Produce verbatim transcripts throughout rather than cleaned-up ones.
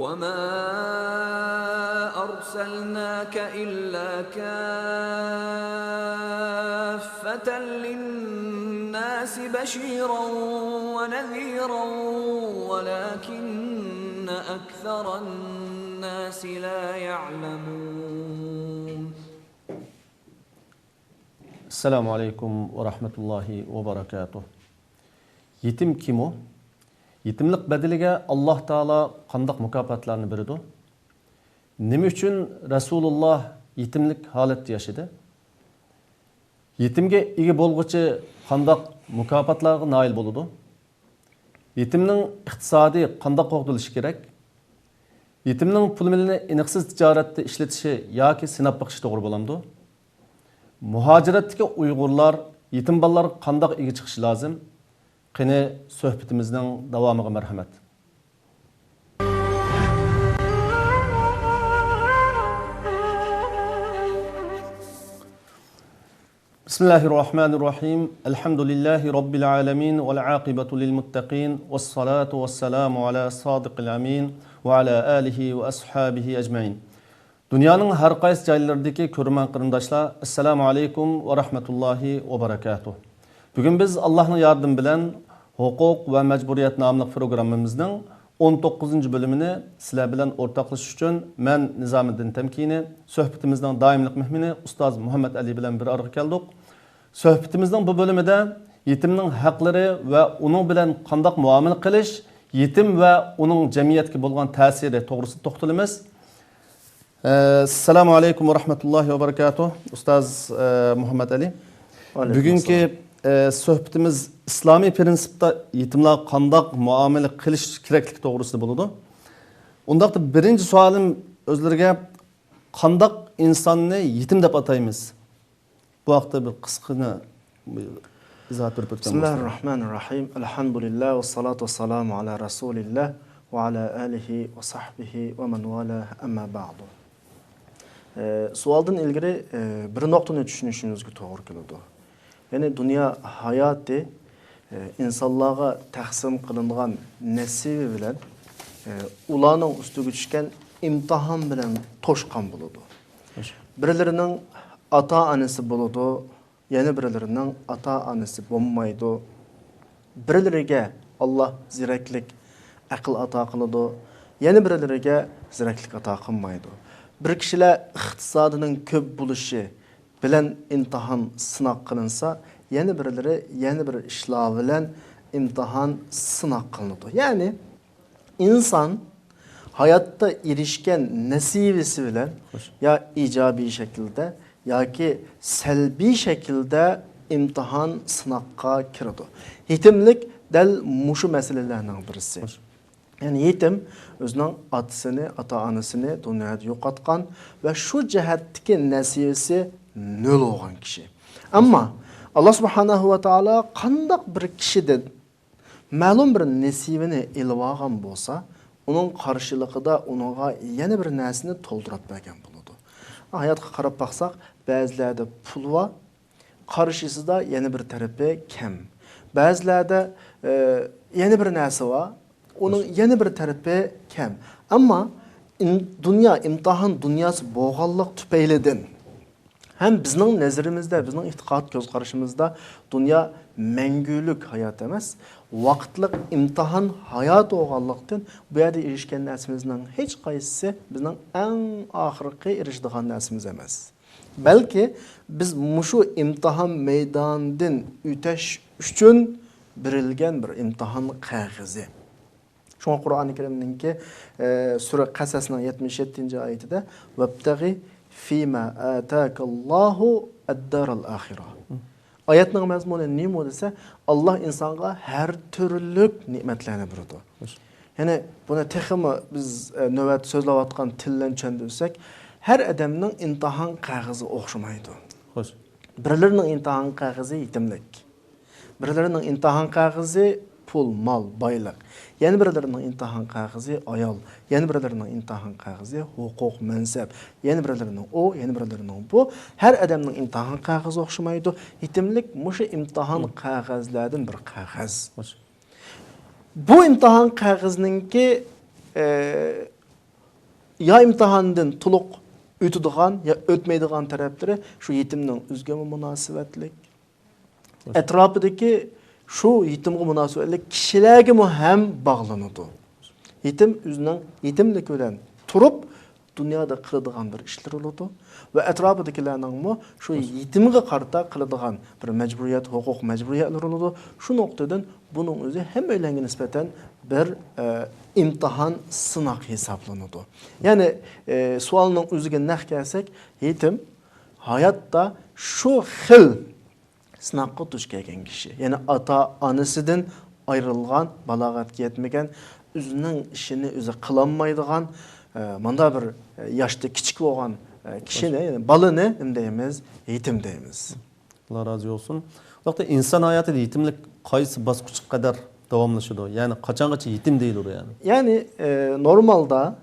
وما أرسلناك إلا كافة للناس بشيرا ونذيرا ولكن أكثر الناس لا يعلمون. ئەسسالامۇ ئەلەيكۇم ۋە رەھمەتۇللاھى ۋە بەرەكاتۇھ. يېتىم كىم ئۇ؟ يېتىملىق بەدىلىگە ئاللاھ تائالا قانداق مۇكاپاتلارنى بېرىدۇ؟ نېمە ئۈچۈن رەسۇلۇللاھ يېتىملىك ھالەتتە ياشىدى؟ يېتىمگە ئىگە بولغۇچى قانداق مۇكاپاتلارغا نائىل بولىدۇ؟ يېتىمنىڭ ئىقتىسادى قانداق قوغدىلىشى كېرەك؟ يېتىمنىڭ پۇل مېلىنى ئېنىقسىز تىجارەتتە ئىشلىتىشى ياكى سىناپ بېقىشى توغرا بولامدۇ؟ مۇھاجىرەتتىكى ئۇيغۇرلار يېتىم بالىلارغا قانداق ئىگە چىقىشى لازىم؟ قېنى، سۆھبىتىمىزنىڭ داۋامىغا مەرھەمەت. بسم الله الرحمن الرحيم. الحمد لله رب العالمين والعاقبة للمتقين والصلاة والسلام على الصادق الأمين وعلى آله وأصحابه أجمعين. دۇنيانىڭ ھەر قايسى جايلىرىدىكى كۆرۈرمەن قېرىنداشلار، ئەسسالامۇ ئەلەيكۇم ۋە رەھمەتۇللاھى ۋە بەرەكاتۇھ. بۈگۈن بىز ئاللاھنىڭ ياردىمى بىلەن ھوقۇق ۋە مەجبۇرىيەت ناملىق پروگراممىمىزنىڭ ئون توققۇزىنچى بۆلۈمىنى سىلەر بىلەن ئورتاقلىشىش ئۈچۈن مەن نىزامىدىن تەمكىنى، سۆھبىتىمىزنىڭ دائىملىق مېھمىنى ئۇستاز مۇھەممەد ئەلى بىلەن بىر ئارىغا كەلدۇق. سۆھبىتىمىزنىڭ بۇ بۆلۈمىدە يېتىمنىڭ ھەقلىرى ۋە ئۇنىڭ بىلەن قانداق مۇئامىلە قىلىش، يېتىم ۋە ئۇنىڭ جەمئىيەتكە بولغان تەسىرى توغرىسىدا توختىلىمىز. ئەسسالامۇ ئەلەيكۇم ۋە رەھمەتۇللاھى ۋە بەرىكاتۇھ. ئۇستاز، ئە، مۇھەممەد ئەلى. ۋەئەلەيكۇم بۈگۈنكى، ئەسسالام. ئە، سۆھبىتىمىز ئىسلامىي پرىنسىپتا يېتىملارغا قانداق مۇئامىلە قىلىش كېرەكلىكى توغرىسىدا بولىدۇ. ئۇنداقتا بىرىنچى سوئالىم ئۆزلىرىگە، قانداق ئىنساننى يېتىم دەپ ئاتايمىز؟ بۇ ھەقتە بىر قىسقىنا ئىزاھات بېرىپ ئۆتسەڭ بولسا. بسم الله الرحمن الرحيم. الحمد لله والصلاة والسلام على رسول الله وعلى آله وصحبه ومن والاه، أما بعد. ئە، سوئالدىن ئىلگىرى، ئە، بىر نۇقتىنى چۈشىنىشىمىزگە توغرا كېلىدۇ. يەنى دۇنيا ھاياتى، ئە، ئىنسانلارغا تەقسىم قىلىنغان نەسىۋى بىلەن، ئە، ئۇلارنىڭ ئۈستىگە چۈشكەن ئىمتىھان بىلەن توشقان بولىدۇ. بىرلىرىنىڭ ئاتا-ئانىسى بولىدۇ، يەنە بىرلىرىنىڭ ئاتا-ئانىسى بولمايدۇ. بىرلىرىگە ئاللاھ زېرەكلىك، ئەقىل ئاتا قىلىدۇ، يەنە بىرلىرىگە زېرەكلىك ئاتا قىلمايدۇ. بىر كىشىلەر ئىقتىسادىنىڭ كۆپ بولۇشى بىلەن ئىمتىھان، سىناق قىلىنسا، يەنە بىرلىرى يەنە بىر ئىشلار بىلەن ئىمتىھان، سىناق قىلىنىدۇ. يەنى ئىنسان ھاياتتا ئېرىشكەن نەسىۋىسى بىلەن يا ئىجابىي شەكىلدە ياكى سەلبىي شەكىلدە ئىمتىھان، سىناققا كىرىدۇ. يېتىملىك دەل مۇشۇ مەسىلىلەرنىڭ بىرسى. يەنى يېتىم ئۆزىنىڭ ئاتىسىنى، ئاتا-ئانىسىنى دۇنيادا يوقاتقان ۋە شۇ جەھەتتىكى نەسىۋىسى نۆل بولغان كىشى. ئەمما، ئاللاھ سۇبھانەھۇ ۋە تائالا قانداق بىر كىشىدىن مەلۇم بىر نېسىۋىنى ئېلىۋالغان بولسا، ئۇنىڭ قارشىلىقىدا ئۇنىڭغا يەنە بىر نەرسىنى تولدۇرۇپ بەرگەن بولىدۇ. ھاياتقا قاراپ باقساق، بەزىلەردە پۇل بار، قارشىسىدا يەنە بىر تەرىپى كەم. بەزىلەردە، ئە، يەنە بىر نەرسە بار، ئۇنىڭ يەنە بىر تەرىپى كەم. ئەمما ئىم-، دۇنيا ئىمتىھان دۇنياسى بولغانلىق تۈپەيلىدىن، ھەم بىزنىڭ نەزىرىمىزدە، بىزنىڭ ئېتىقاد كۆز قارىشىمىزدا دۇنيا مەڭگۈلۈك ھايات ئەمەس، ۋاقىتلىق ئىمتىھان ھاياتى بولغانلىقتىن، بۇ يەردە ئېرىشكەن نەرسىمىزنىڭ ھېچقايسىسى بىزنىڭ ئەڭ ئاخىرقى ئېرىشىدىغان نەرسىمىز ئەمەس. بەلكى بىز مۇشۇ ئىمتىھان مەيدانىدىن ئۆتەش ئۈچۈن بېرىلگەن بىر ئىمتىھان قەغىزى. شۇڭا قۇرئانى كەرىمنىڭكى، ئە، سۈرە قەسەسنىڭ يەتمىش يەتتىنچى ئايىتىدە، «ۋەبتەغى فىما ئاتاكاللاھۇ ئەددارال ئاخىرە.» ئايەتنىڭ مەزمۇنى نېمە دېسە، ئاللاھ ئىنسانغا ھەر تۈرلۈك نېمەتلەرنى بېرىدۇ. يەنى بۇنى تېخىمۇ بىز، ئە، نۆۋەتتە سۆزلەۋاتقان تىل بىلەن چۈشەندۈرسەك، ھەر ئادەمنىڭ ئىمتىھان قەغىزى ئوخشىمايدۇ. بىرلىرىنىڭ ئىمتىھان قەغىزى يېتىملىك. بىرلىرىنىڭ ئىمتىھان قەغىزى پۇل، مال، بايلىق. يەنە بىرلىرىنىڭ ئىمتىھان قەغىزى ئايال. يەنە بىرلىرىنىڭ ئىمتىھان قەغىزى ھوقۇق، مەنسەپ. يەنە بىرلىرىنىڭ ئۇ، يەنە بىرلىرىنىڭ بۇ. ھەر ئادەمنىڭ ئىمتىھان قەغىزى ئوخشىمايدۇ. يېتىملىك مۇشۇ ئىمتىھان قەغەزلەردىن بىر قەغەز. بۇ ئىمتىھان قەغىزىنىڭكى، ئە، يا ئىمتىھاندىن تولۇق ئۆتىدىغان، يا ئۆتمەيدىغان تەرەپلىرى شۇ يېتىمنىڭ ئۆزىگىمۇ مۇناسىۋەتلىك. ئەتراپىدىكى شۇ يېتىمغا مۇناسىۋەتلىك كىشىلەرگىمۇ ھەم باغلىنىدۇ. يېتىم ئۆزىنىڭ يېتىملىكى بىلەن تۇرۇپ، دۇنيادا قىلىدىغان بىر ئىشلىرى بولىدۇ. ۋە ئەتراپىدىكىلەرنىڭمۇ شۇ يېتىمگە قارىتا قىلىدىغان بىر مەجبۇرىيەت، ھوقۇق مەجبۇرىيەتلىرى بولىدۇ. شۇ نۇقتىدىن بۇنىڭ ئۆزى ھەممەيلەنگە نىسبەتەن بىر، ئە، ئىمتىھان، سىناق ھېسابلىنىدۇ. يەنى، ئە، سوئالنىڭ ئۆزىگە نەق كەلسەك، يېتىم ھاياتتا شۇ خىل سىناققا دۇچ كەلگەن كىشى، يەنى ئاتا-ئانىسىدىن ئايرىلغان، بالاغەتكە يەتمىگەن، ئۆزىنىڭ ئىشىنى ئۆزى قىلالمايدىغان، ئە، مانداق بىر، ئە، ياشتا كىچىك بولغان، ئە، كىشىنى، يەنى بالىنى نېمە دەيمىز؟ يېتىم دەيمىز. ئاللا رازى بولسۇن. بۇ ۋاقىتتا ئىنسان ھاياتىدا يېتىملىك قايسى باسقۇچقا قەدەر داۋاملىشىدۇ؟ يەنى قاچانغىچە يېتىم دېيىلىدۇ يەنى؟ يەنى، ئە، نورمالدا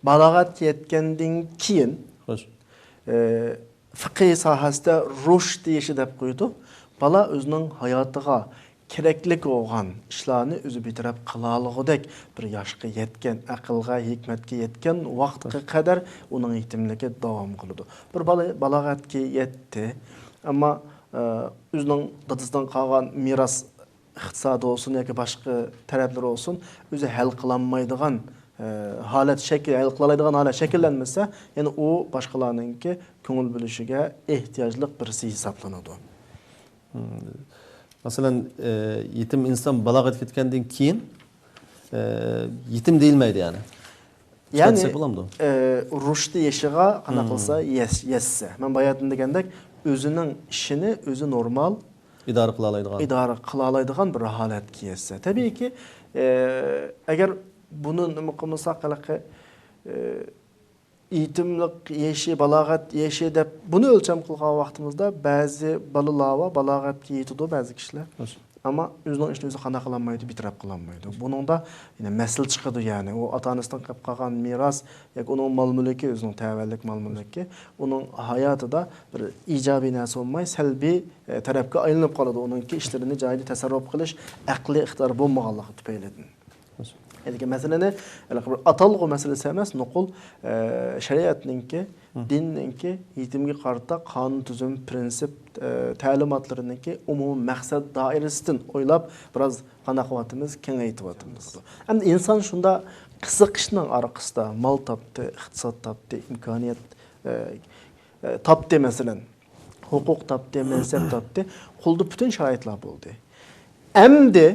بالاغەتكە يەتكەندىن كېيىن، خوش. ئى، فىقھىي ساھەسىدە رۇشد يېشى دەپ قويىدۇ. بالا ئۆزىنىڭ ھاياتىغا كېرەكلىك بولغان ئىشلارنى ئۆزى بىر تەرەپ قىلالىغۇدەك بىر ياشقا يەتكەن، ئەقىلگە، ھېكمەتكە يەتكەن ۋاقىتقا قەدەر ئۇنىڭ يېتىملىكى داۋام قىلىدۇ. بىر بالا بالاغەتكە يەتتى، ئەمما، ئى، ئۆزىنىڭ دادىسىدىن قالغان مىراس ئىقتىسادى بولسۇن ياكى باشقا تەرەپلىرى بولسۇن، ئۆزى ھەل قىلالمايدىغان، ئە، ھالەت شەكىل، ھەل قىلالايدىغان ھالەت شەكىللەنمىسە، يەنى ئۇ باشقىلارنىڭكى كۆڭۈل بۆلۈشىگە ئېھتىياجلىق بىرسى ھېسابلىنىدۇ. مم. مەسىلەن، ئە، يېتىم ئىنسان بالاغەتكە يەتكەندىن كېيىن، ئە، يېتىم دېيىلمەيدۇ يەنى. يەنى، دېسەك بولامدۇ؟ ئە، رۇشدى يېشىغا قانداق قىلسا يەس-، يەتسە. مەن باياتىن دېگەندەك، ئۆزىنىڭ ئىشىنى ئۆزى نورمال ئىدارە قىلالايدىغان. ئىدارە قىلالايدىغان بىر ھالەتكە يەتسە. تەبىئىيكى، ئە، ئەگەر بۇنى نېمە قىلمىساق، ھېلىقى، ئە، يېتىملىق يېشى، بالاغەت يېشى دەپ بۇنى ئۆلچەم قىلغان ۋاقتىمىزدا، بەزى بالىلار بار، بالاغەتكە يېتىدۇ بەزى كىشىلەر. ئەمما ئۆزىنىڭ ئىشىنى ئۆزى قانداق قىلالمايدۇ، بىر تەرەپ قىلالمايدۇ. بۇنىڭدا يەنە مەسىلە چىقىدۇ، يەنى ئۇ ئاتا-ئانىسىدىن قېلىپ قالغان مىراس ياكى ئۇنىڭ مال-مۈلكى، ئۆزىنىڭ تەۋەلىك مال-مۈلكى، ئۇنىڭ ھاياتىدا بىر ئىجابىي نەرسە بولماي، سەلبىي، ئە، تەرەپكە ئايلىنىپ قالىدۇ. ئۇنىڭكى ئىشلىرىنى جايىدا تەسەررۇپ قىلىش ئەقلىي ئىقتىدارى بولمىغانلىقى تۈپەيلىدىن. ھېلىقى مەسىلىنى، ھېلىقى بىر ئاتالغۇ مەسىلىسى ئەمەس، نوقۇل، ئە، شەرىئەتنىڭكى، دىننىڭكى، يېتىمگە قارىتا قانۇن تۈزۈم، پىرىنسىپ، ئە، تەلىماتلىرىنىڭكى ئومۇمىي مەقسەت دائىرىسىدىن ئويلاپ، بىراز قانداق قىلىۋاتىمىز، كېڭەيتىۋاتىمىز. ئەمدى ئىنسان شۇنداق قىزىقىشنىڭ ئارقىسىدا مال تاپتى، ئىقتىساد تاپتى، ئىمكانىيەت، ئە، ئە، تاپتى، مەسىلەن، ھوقۇق تاپتى، مەنسەپ تاپتى، قولىدا پۈتۈن شارائىتلار بولدى. ئەمدى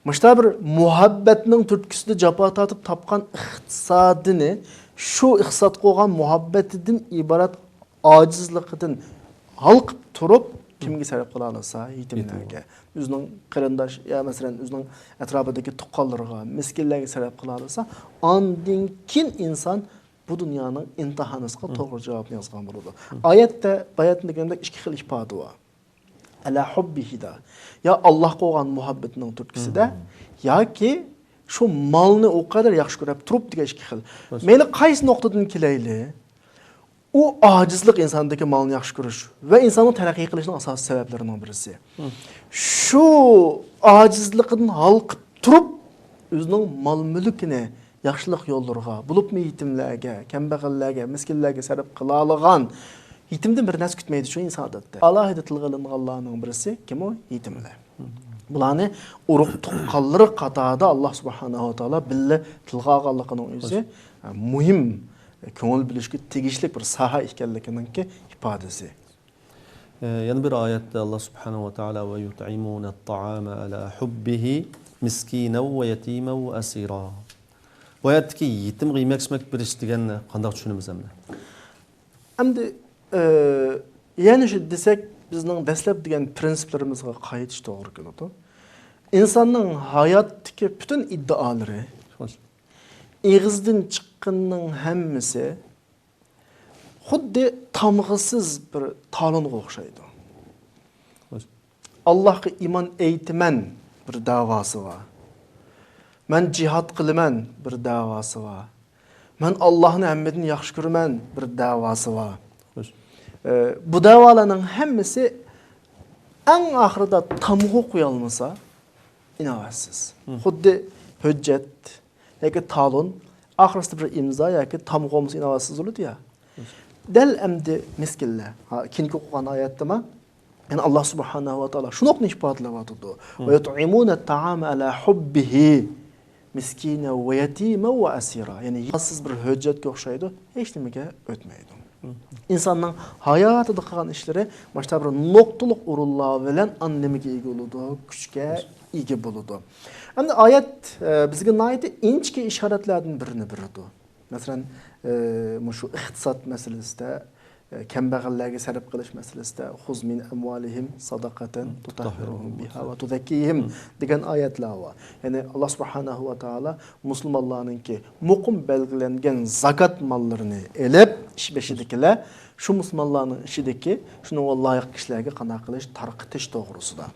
مۇشۇنداق بىر مۇھەببەتنىڭ تۈرتكىسىدە جاپا تارتىپ تاپقان ئىقتىسادىنى شۇ ئىقتىسادقا بولغان مۇھەببىتىدىن ئىبارەت ئاجىزلىقىدىن ھالقىپ تۇرۇپ، كىمگە سەرپ قىلالىسا؟ يېتىملەرگە. ئۆزىنىڭ قېرىنداش، يا مەسىلەن، ئۆزىنىڭ ئەتراپىدىكى تۇغقانلىرىغا، مىسكىنلەرگە سەرپ قىلالىسا، ئاندىن كېيىن ئىنسان بۇ دۇنيانىڭ ئىمتىھانىسىغا توغرا جاۋابنى يازغان بولىدۇ. ئايەتتە، باياتىن دېگەندەك ئىككى خىل ئىپادە بار. ئەلا ھۇببىھىدا. يا ئاللاھقا بولغان مۇھەببىتىنىڭ تۈرتكىسىدە، ياكى شۇ مالنى ئۇ قەدەر ياخشى كۆرۈپ تۇرۇپ دېگەن ئىككى خىل. مەيلى قايسى نۇقتىدىن كېلەيلى، ئۇ ئاجىزلىق ئىنساندىكى مالنى ياخشى كۆرۈش ۋە ئىنساننىڭ تەرەققىي قىلىشىنىڭ ئاساسىي سەۋەبلىرىنىڭ بىرسى. شۇ ئاجىزلىقىدىن ھالقىپ تۇرۇپ، ئۆزىنىڭ مال-مۈلكىنى ياخشىلىق يوللىرىغا، بولۇپمۇ يېتىملەرگە، كەمبەغەللەرگە، مىسكىنلەرگە سەرپ قىلالىغان، يېتىمدىن بىر نەرسە كۈتمەيدۇ شۇ ئىنسان ئادەتتە. ئالاھىدە تىلغا ئېلىنغانلارنىڭ بىرسى كىم ئۇ؟ يېتىملەر. بۇلارنى ئۇرۇق تۇغقانلىرى قاتارىدا ئاللا سۇبھانەھۇ ۋە تائالا بىللە تىلغا ئالغانلىقىنىڭ ئۆزى، ئە، مۇھىم، كۆڭۈل بۆلۈشكە تېگىشلىك بىر ساھە ئىكەنلىكىنىڭكى ئىپادىسى. ئە، يەنە بىر ئايەتتە ئاللا سۇبھانەھۇ ۋە تائالا، «وَيُطْعِمُونَ الطَّعَامَ عَلَى حُبِّهِ مِسْكِينًا وَيَتِيمًا وَأَسِيرًا.» بۇ ئايەتتىكى يېتىمگە يېمەك-ئىچمەك بېرىش دېگەننى قانداق چۈشىنىمىز ئەمدى؟ ئەمدى، ئە، يەنە شۇ دېسەك، بىزنىڭ دەسلەپ دېگەن پىرىنسىپلىرىمىزغا قايتىش توغرا كېلىدۇ. ئىنساننىڭ ھاياتتىكى پۈتۈن ئىددىئالىرى، ئېغىزدىن چىققىنىنىڭ ھەممىسى خۇددى تامغىسىز بىر تالونغا ئوخشايدۇ. ئاللاھقا ئىمان ئېيتىمەن بىر دەۋاسى بار. مەن جىھاد قىلىمەن بىر دەۋاسى بار. مەن ئاللاھنى ھەممىدىن ياخشى كۆرىمەن بىر دەۋاسى بار. ئە، بۇ دەۋالارنىڭ ھەممىسى ئەڭ ئاخىرىدا تامغا قويالمىسا، ئىناۋەتسىز. خۇددى ھۆججەت ياكى تالون ئاخىرسىدا بىر ئىمزا ياكى تامغا بولمىسا ئىناۋەتسىز بولىدۇ يا. دەل ئەمدى مىسكىنلەر. ھا، كېيىنكى ئوقۇغان ئايەتتىما؟ يەنى ئاللا سۇبھانەھۇ ۋە تائالا شۇنىڭنى ئىپادىلەۋاتىدۇ. وَيُطْعِمُونَ الطَّعَامَ عَلَى حُبِّهِ مِسْكِينًا وَيَتِيمًا وَأَسِيرًا. يەنى ياسىز بىر ھۆججەتكە ئوخشايدۇ، ھېچنېمىگە ئۆتمەيدۇ. ئىنساننىڭ ھاياتىدا قىلغان ئىشلىرى مانا شۇنداق بىر نۇقتىلىق ئورۇنلار بىلەن ئاندىن نېمىگە ئىگە بولىدۇ؟ كۈچكە ئىگە بولىدۇ. ئەمدى ئايەت، ئە، بىزگە ناھايىتى ئىنچىكە ئىشارەتلەردىن بىرىنى بېرىدۇ. مەسىلەن، ئە، مۇشۇ ئىقتىساد مەسىلىسىدە، ئە، كەمبەغەللەرگە سەرپ قىلىش مەسىلىسىدە، خۇز مىن ئەمۋالىھىم ساداقەتەن تۇتەھھىرۇھۇم بىھا ۋە تۇزەككىھىم دېگەن ئايەتلەر بار. يەنى ئاللا سۇبھانەھۇ ۋە تائالا مۇسۇلمانلارنىڭكى مۇقىم بەلگىلەنگەن زاكات ماللىرىنى ئېلىپ، ئىش بېشىدىكىلەر شۇ مۇسۇلمانلارنىڭ ئىچىدىكى شۇنىڭغا لايىق كىشىلەرگە قانداق قىلىش، تارقىتىش توغرىسىدا.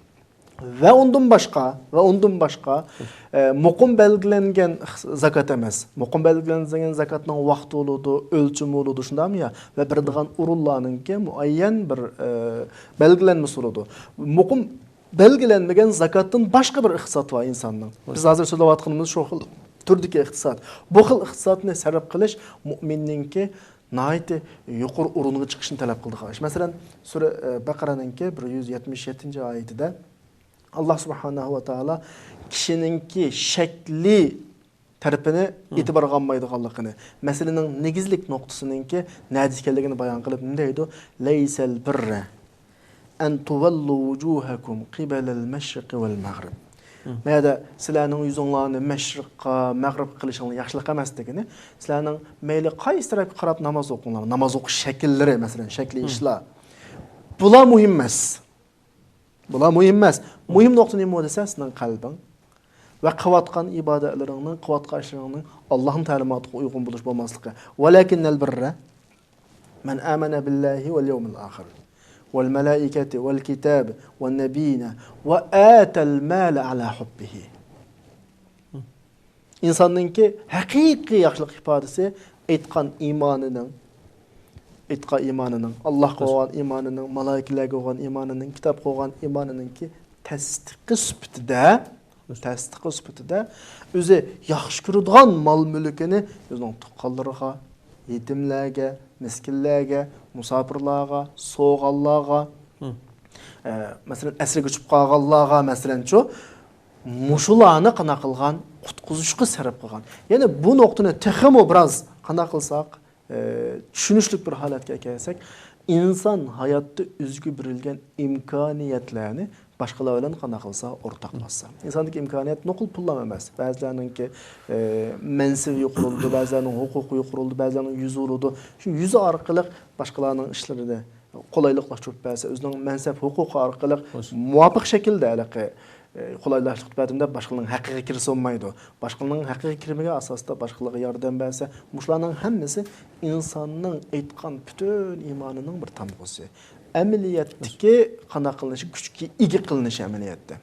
ۋە ئۇندىن باشقا، ۋە ئۇندىن باشقا، ئە، مۇقىم بەلگىلەنگەن ئىخ-، زاكات ئەمەس. مۇقىم بەلگىلەنگەن زاكاتنىڭ ۋاقتى بولىدۇ، ئۆلچىمى بولىدۇ، شۇنداقمۇ يا؟ ۋە بېرىدىغان ئورۇنلارنىڭكى مۇئەييەن بىر، ئە، بەلگىلەنمىسى بولىدۇ. مۇقىم بەلگىلەنمىگەن زاكاتتىن باشقا بىر ئىقتىساد بار ئىنساننىڭ. بىز ھازىر سۆزلەۋاتقىنىمىز شۇ خىل تۈردىكى ئىقتىساد. بۇ خىل ئىقتىسادنى سەرپ قىلىش مۇئمىننىڭكى ناھايىتى يۇقىرى ئورۇنغا چىقىشنى تەلەپ قىلىدىغان ئىش. مەسىلەن، سۈرە، ئە، بەقەرەنىڭكى بىر يۈز يەتمىش يەتتىنچى ئايىتىدە ئاللا سۇبھانەھۇ ۋە تائالا كىشىنىڭكى شەكلى تەرىپىنى ئېتىبارغا ئالمايدىغانلىقىنى، مەسىلىنىڭ نېگىزلىك نۇقتىسىنىڭكى نەدە ئىكەنلىكىنى بايان قىلىپ نېمە دەيدۇ؟ لەيسەل بىررە ئەن تۇۋەللۇ ۋۇجۇھەكۇم قىبەلەل مەشرىقى ۋەل مەغرىب. مەيەدە سىلەرنىڭ يۈزۈڭلارنى مەشرىققا، مەغرىبقا قىلىشىڭلار ياخشىلىق ئەمەس دېگىنى، سىلەرنىڭ مەيلى قايسى تەرەپكە قاراپ ناماز ئوقۇڭلار، ناماز ئوقۇش شەكىللىرى، مەسىلەن، شەكلىي ئىشلار. بۇلار مۇھىم ئەمەس. بۇلار مۇھىم ئەمەس. مۇھىم نۇقتا نېمە دېسە، سېنىڭ قەلبىڭ ۋە قىلىۋاتقان ئىبادەتلىرىڭنىڭ، قىلىۋاتقان ئىشلىرىڭنىڭ ئاللاھنىڭ تەلىماتىغا ئۇيغۇن بولۇش بولماسلىقى. ۋەلەكىننەل بىررە مەن ئامەنە بىللاھى ۋەل يەۋمىل ئاخىر ۋەل مەلائىكەتى ۋەل كىتاب ۋەن نەبىييىنە ۋە ئاتەل مالە ئالا ھۇببىھى. ئىنساننىڭكى ھەقىقىي ياخشىلىق ئىپادىسى ئېيتقان ئىمانىنىڭ، ئېيتقان ئىمانىنىڭ، ئاللاھقا بولغان ئىمانىنىڭ، مالائىكىلەرگە بولغان ئىمانىنىڭ، كىتابقا بولغان ئىمانىنىڭكى تەستىقى سۈپىتىدە، تەستىقى سۈپىتىدە ئۆزى ياخشى كۆرىدىغان مال-مۈلكىنى ئۆزىنىڭ تۇغقانلىرىغا، يېتىملەرگە، مىسكىنلەرگە، مۇساپىرلارغا، سوغانلارغا، ئە، مەسىلەن، ئەسىرگە چۈشۈپ قالغانلارغا، مەسىلەنچۇ، مۇشۇلارنى قانداق قىلغان؟ قۇتقۇزۇشقا سەرپ قىلغان. يەنى بۇ نۇقتىنى تېخىمۇ بىراز قانداق قىلساق، ئە، چۈشىنىشلىك بىر ھالەتكە ئەكەلسەك، ئىنسان ھاياتتا ئۆزىگە بېرىلگەن ئىمكانىيەتلەرنى باشقىلار بىلەن قانداق قىلسا ئورتاقلاشسا. ئىنساندىكى ئىمكانىيەت نوقۇل پۇللام ئەمەس. بەزىلەرنىڭكى، ئە، مەنسىپى يۇقىرى بولىدۇ، بەزىلەرنىڭ ھوقۇقى يۇقىرى بولىدۇ، بەزىلەرنىڭ يۈزى بولىدۇ. شۇ يۈزى ئارقىلىق باشقىلارنىڭ ئىشلىرىنى قولايلىقلاشتۇرۇپ بەرسە، ئۆزىنىڭ مەنسەپ ھوقۇقى ئارقىلىق مۇۋاپىق شەكىلدە ھېلىقى، ئە، قولايلاشتۇرۇپ بەردىم دەپ باشقىلارنىڭ ھەققىگە كىرسە بولمايدۇ. باشقىلارنىڭ ھەققىگە كىرمىگەن ئاساستا باشقىلارغا ياردەم بەرسە، مۇشۇلارنىڭ ھەممىسى ئىنساننىڭ ئېيتقان پۈتۈن ئىمانىنىڭ بىر تامغىسى. ئەمەلىيەتتىكى قانداق قىلىنىشى، كۈچكە ئىگە قىلىنىشى ئەمەلىيەتتە.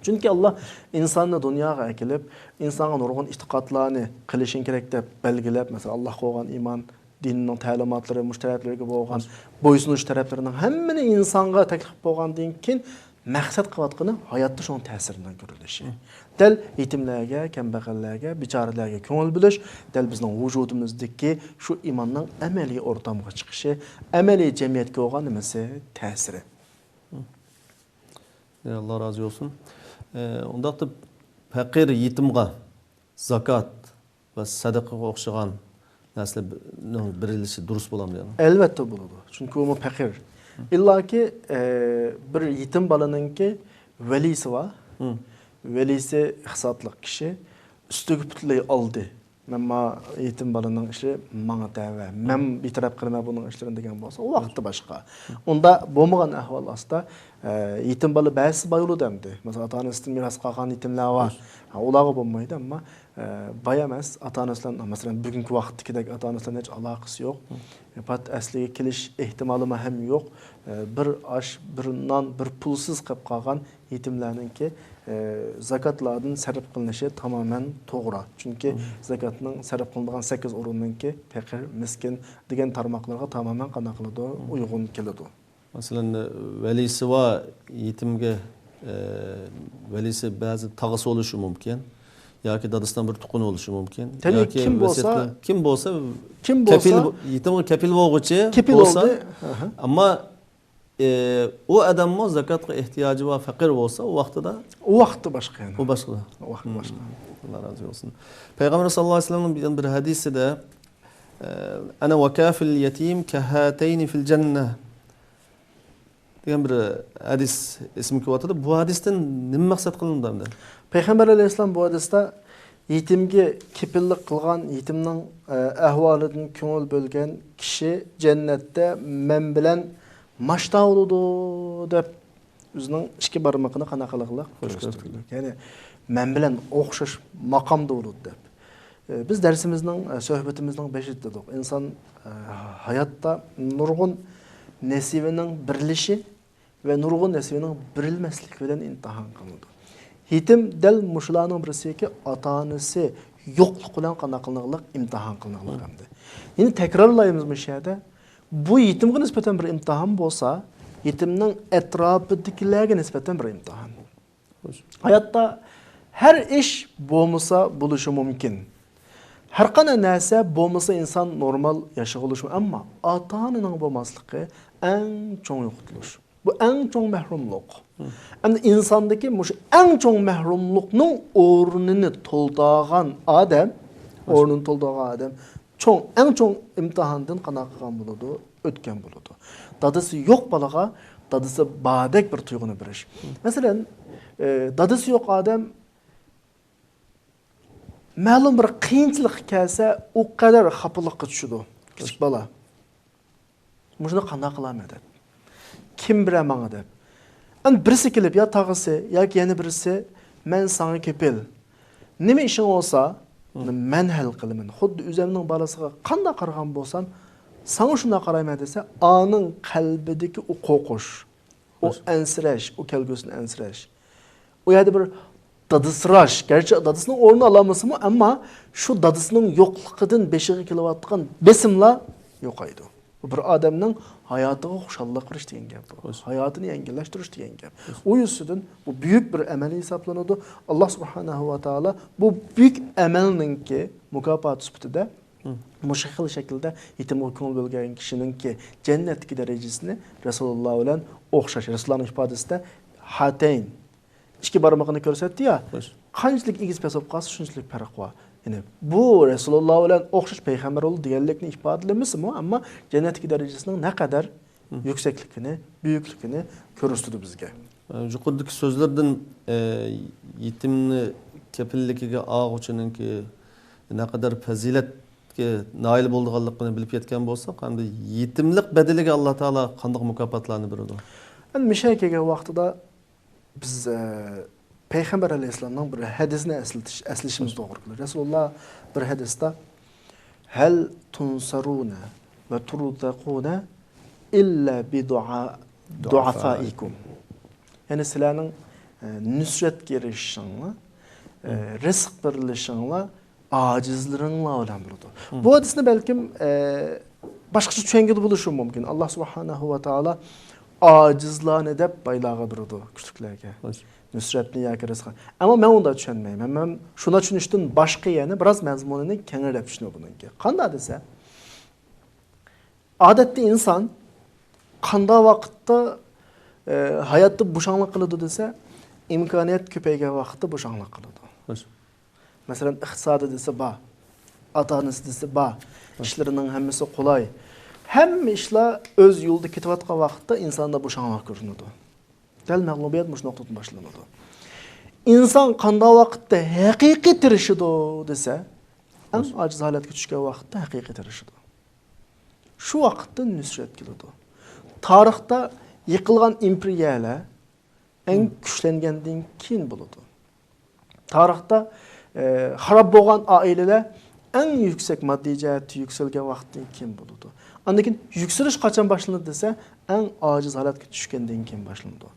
چۈنكى ئاللا ئىنساننى دۇنياغا ئەكېلىپ، ئىنسانغا نۇرغۇن ئېتىقادلارنى قىلىشىڭ كېرەك دەپ بەلگىلەپ، مەسىلەن، ئاللاھقا بولغان ئىمان، دىننىڭ تەلىماتلىرى، مۇشۇ تەرەپلىرىگە بولغان بويسۇنۇش تەرەپلىرىنىڭ ھەممىنى ئىنسانغا تەكلىپ بولغاندىن كېيىن، مەقسەت قىلىۋاتقىنى ھاياتتا شۇنىڭ تەسىرىنىڭ كۆرۈلۈشى. دەل يېتىملەرگە، كەمبەغەللەرگە، بىچارىلەرگە كۆڭۈل بۆلۈش، دەل بىزنىڭ ۋۇجۇدىمىزدىكى شۇ ئىماننىڭ ئەمەلىي ئورتامغا چىقىشى، ئەمەلىي جەمئىيەتكە بولغان نېمىسى، تەسىرى. ئاللا رازى بولسۇن. ئۇنداقتا پەقىر، يېتىمغا زاكات ۋە سەدىقىگە ئوخشىغان نەرسىلەرنىڭ بېرىلىشى دۇرۇس بولامدۇ يەنى؟ ئەلۋەتتە بولىدۇ. چۈنكى ئۇمۇ پەقىر. ئىللاكى، ئە، بىر يېتىم بالىنىڭكى ۋەلىسى بار. ۋەلىسى ئىقتىسادلىق كىشى، ئۈستىگە پۈتۈنلەي ئالدى. مەن ما يېتىم بالىنىڭ ئىشى ماڭا تەۋە. مەن بىر تەرەپ قىلىمەن بۇنىڭ ئىشلىرىنى دېگەن بولسا، ئۇ ۋاقتى باشقا. ئۇندا بولمىغان ئەھۋال ئاستىدا، ئە، يېتىم بالا بەزىسى بايىلىدۇ ئەمدى. مەسىلەن، ئاتا-ئانىسىدىن مىراس قالغان يېتىملەر بار. ھە، ئۇلارغا بولمايدۇ، ئەمما ئە، باي ئەمەس، ئاتا-ئانىسى بىلەن، مەسىلەن، بۈگۈنكى ۋاقىتتىكىدەك ئاتا-ئانىسى بىلەن ھېچ ئالاقىسى يوق. پات ئەسلىگە كېلىش ئېھتىمالىمۇ ھەم يوق. ئە، بىر ئاش، بىر نان، بىر پۇلسىز قېلىپ قالغان يېتىملەرنىڭكى، ئە، زاكاتلاردىن سەرپ قىلىنىشى تامامەن توغرا. چۈنكى زاكاتنىڭ سەرپ قىلىنىدىغان سەككىز ئورۇننىڭكى پەقىر، مىسكىن دېگەن تارماقلارغا تامامەن قانداق قىلىدۇ؟ ئۇيغۇن كېلىدۇ. مەسىلەن، ۋەلىسى بار يېتىمگە، ئە، ۋەلىسى بەزى تاغىسى بولۇشى مۇمكىن. ياكى دادىسىنىڭ بىر تۇغقىنى بولۇشى مۇمكىن. تەبىئىي، ياكى كىم بولسا، ۋەسىيەت قىلغان، كىم بولسا، كىم بولسا، كەپىل، يېتىمغا كەپىل بولغۇچى كېپىل بولسا، بولدى. ئاھا. ئەمما ئى، ئۇ ئادەممۇ زاكاتقا ئېھتىياجى بار پەقىر بولسا، ئۇ ۋاقتىدا ئۇ ۋاقىتتا باشقا يەنە. ئۇ باشقا. ئۇ ۋاقىتتا باشقا. ئاللا رازى بولسۇن. پەيغەمبەر ساللاللاھۇ ئەلەيھى ۋەسەللەمنىڭ بىر، بىر ھەدىسىدە، ئە، «أنا وكافل اليتيم كهاتين في الجنة» دېگەن بىر ھەدىس ئېسىمگە كېلىۋاتىدۇ. بۇ ھەدىستىن نېمە مەقسەت قىلىنىدۇ ئەمدى؟ پەيغەمبەر ئەلەيھىسسالام بۇ ھەدىستە يېتىمگە كېپىللىك قىلغان، يېتىمنىڭ، ئە، ئەھۋالىدىن كۆڭۈل بۆلگەن كىشى جەننەتتە مەن بىلەن ماشتا بولىدۇ دەپ ئۆزىنىڭ ئىككى بارمىقىنى قانداق قىلغىلىق؟ كۆرسىتىدۇ. يەنى مەن بىلەن ئوخشاش ماقامدا بولىدۇ دەپ. ئە، بىز دەرسىمىزنىڭ، ئە، سۆھبىتىمىزنىڭ بېشىدا دېدۇق. ئىنسان، ئە، ھاياتتا نۇرغۇن نېسىۋىنىڭ بېرىلىشى ۋە نۇرغۇن نەسىۋىنىڭ بېرىلمەسلىكى بىلەن ئىمتىھان قىلىنىدۇ. يېتىم دەل مۇشۇلارنىڭ بىرسىكى، ئاتا-ئانىسى يوقلۇق بىلەن قانداق قىلىنىدۇ؟ ئىمتىھان قىلىنىدۇ ئەمدى. يەنە تەكرارلايمىز مۇشۇ يەردە. بۇ يېتىمغا نىسبەتەن بىر ئىمتىھان بولسا، يېتىمنىڭ ئەتراپىدىكىلەرگە نىسبەتەن بىر ئىمتىھان. ھاياتتا ھەر ئىش بولمىسا بولۇشى مۇمكىن. ھەرقانداق نەرسە بولمىسا ئىنسان نورمال ياشىغىلى بولۇشى مۇمكىن. ئەمما ئاتا-ئانىنىڭ بولماسلىقى ئەڭ چوڭ يوقىتىلىش. بۇ ئەڭ چوڭ مەھرۇملۇق. ئەمدى ئىنساندىكى مۇشۇ ئەڭ چوڭ مەھرۇملۇقنىڭ ئورنىنى تولدۇرغان ئادەم، ئورنىنى تولدۇرغان ئادەم چوڭ، ئەڭ چوڭ ئىمتىھاندىن قانداق قىلغان بولىدۇ؟ ئۆتكەن بولىدۇ. دادىسى يوق بالىغا دادىسى باردەك بىر تۇيغۇنى بېرىش. مەسىلەن، ئە، دادىسى يوق ئادەم مەلۇم بىر قىيىنچىلىققا كەلسە، ئۇ قەدەر خاپىلىققا چۈشىدۇ كىچىك بالا. مۇشۇنى قانداق قىلارمەن دەپ. كىم بېرەر ماڭا دەپ. ئەمدى بىرسى كېلىپ، يا تاغىسى ياكى يەنە بىرسى، مەن ساڭا كېپىل. نېمە ئىشىڭ بولسا، مەن ھەل قىلىمەن. خۇددى ئۆزۈمنىڭ بالىسىغا قانداق قارىغان بولسام، ساڭا شۇنداق قارايمەن دېسە، ئانىڭ قەلبىدىكى ئۇ قورقۇش، ئۇ ئەنسىرەش، ئۇ كەلگۈسىدىن ئەنسىرەش. ئۇ يەردە بىر دادىسىراش، گەرچە دادىسىنىڭ ئورنىنى ئالالمىسىمۇ، ئەمما شۇ دادىسىنىڭ يوقلۇقىدىن بېشىغا كېلىۋاتقان بېسىملار يوقايدۇ. بۇ بىر ئادەمنىڭ ھاياتىغا خۇشاللىق بېرىش دېگەن گەپ بۇ. ھاياتىنى يەڭگىللەشتۈرۈش دېگەن گەپ. ئۇ يۈزىسىدىن بۇ بۈيۈك بىر ئەمەل ھېسابلىنىدۇ. ئاللا سۇبھانەھۇ ۋە تائالا بۇ بۈيۈك ئەمەلنىڭكى مۇكاپاتى سۈپىتىدە مۇشۇ خىل شەكىلدە يېتىمغا كۆڭۈل بۆلگەن كىشىنىڭكى جەننەتتىكى دەرىجىسىنى رەسۇلۇللا بىلەن ئوخشاش. رەسۇلۇللانىڭ ئىپادىسىدە ھاتەين، ئىككى بارمىقىنى كۆرسەتتى يا. قانچىلىك ئېگىز پەس بولۇپ قالسا، شۇنچىلىك پەرق بار. يەنى بۇ رەسۇلۇللا بىلەن ئوخشاش پەيغەمبەر بولدى دېگەنلىكنى ئىپادىلىمىسىمۇ، ئەمما جەننەتتىكى دەرىجىسىنىڭ نەقەدەر يۈكسەكلىكىنى، بۈيۈكلۈكىنى كۆرسىتىدۇ بىزگە. يۇقىرىدىكى سۆزلەردىن، ئە، يېتىمنى كېپىللىكىگە ئالغۇچىنىڭكى نەقەدەر پەزىلەتكە نائىل بولىدىغانلىقىنى بىلىپ يەتكەن بولساق، ئەمدى يېتىملىق بەدىلىگە ئاللا تائالا قانداق مۇكاپاتلارنى بېرىدۇ؟ ئەمدى مۇشۇ يەرگە كەلگەن ۋاقتىدا بىز، ئە، پەيغەمبەر ئەلەيھىسسالامنىڭ بىر ھەدىسىنى ئەسلىتىش، ئەسلىشىمىز توغرا كېلىدۇ. رەسۇلۇللا بىر ھەدىستە، «ھەل تۇنسەرۇنە ۋە تۇرزەقۇنە ئىللا بى دۇئا-، دۇئەفائىكۇم.» يەنى سىلەرنىڭ، ئە، نۇسرەتكە ئېرىشىشىڭلار، ئە، رىزىق بېرىلىشىڭلار ئاجىزلىرىڭلار بىلەن بولىدۇ. بۇ ھەدىسنى بەلكىم، ئە، باشقىچە چۈشەنگىلى بولۇشى مۇمكىن. ئاللا سۇبھانەھۇ ۋە تائالا ئاجىزلارنى دەپ بايلارغا بېرىدۇ، كۈچلۈكلەرگە. نۇسرەتنى ياكى رىزقىنى. ئەمما مەن ئۇنداق چۈشەنمەيمەن. مەن شۇنداق چۈشىنىشتىن باشقا يەنە بىراز مەزمۇنىنى كەڭرەپ چۈشىنىمەن بۇنىڭكى. قانداق دېسە، ئادەتتە ئىنسان قانداق ۋاقىتتا، ئە، ھاياتتا بوشاڭلىق قىلىدۇ دېسە، ئىمكانىيەت كۆپەيگەن ۋاقىتتا بوشاڭلىق قىلىدۇ. مەسىلەن، ئىقتىسادى دېسە بار، ئاتا-ئانىسى دېسە بار، ئىشلىرىنىڭ ھەممىسى قولاي. ھەممە ئىشلار ئۆز يولىدا كېتىۋاتقان ۋاقىتتا ئىنساندا بوشاڭلىق كۆرۈنىدۇ. دەل مەغلۇبىيەت مۇشۇ نۇقتىدىن باشلىنىدۇ. ئىنسان قانداق ۋاقىتتا ھەقىقىي تىرىشىدۇ دېسە، ئەڭ ئاجىز ھالەتكە چۈشكەن ۋاقىتتا ھەقىقىي تىرىشىدۇ. شۇ ۋاقىتتا نۇسرەت كېلىدۇ. تارىختا يىقىلغان ئىمپېرىيەلەر ئەڭ كۈچلەنگەندىن كېيىن بولىدۇ. تارىختا، ئە، خاراب بولغان ئائىلىلەر ئەڭ يۈكسەك ماددىي جەھەتتە يۈكسەلگەن ۋاقىتتىن كېيىن بولىدۇ. ئاندىن كېيىن يۈكسىلىش قاچان باشلىنىدۇ دېسە، ئەڭ ئاجىز ھالەتكە چۈشكەندىن كېيىن باشلىنىدۇ.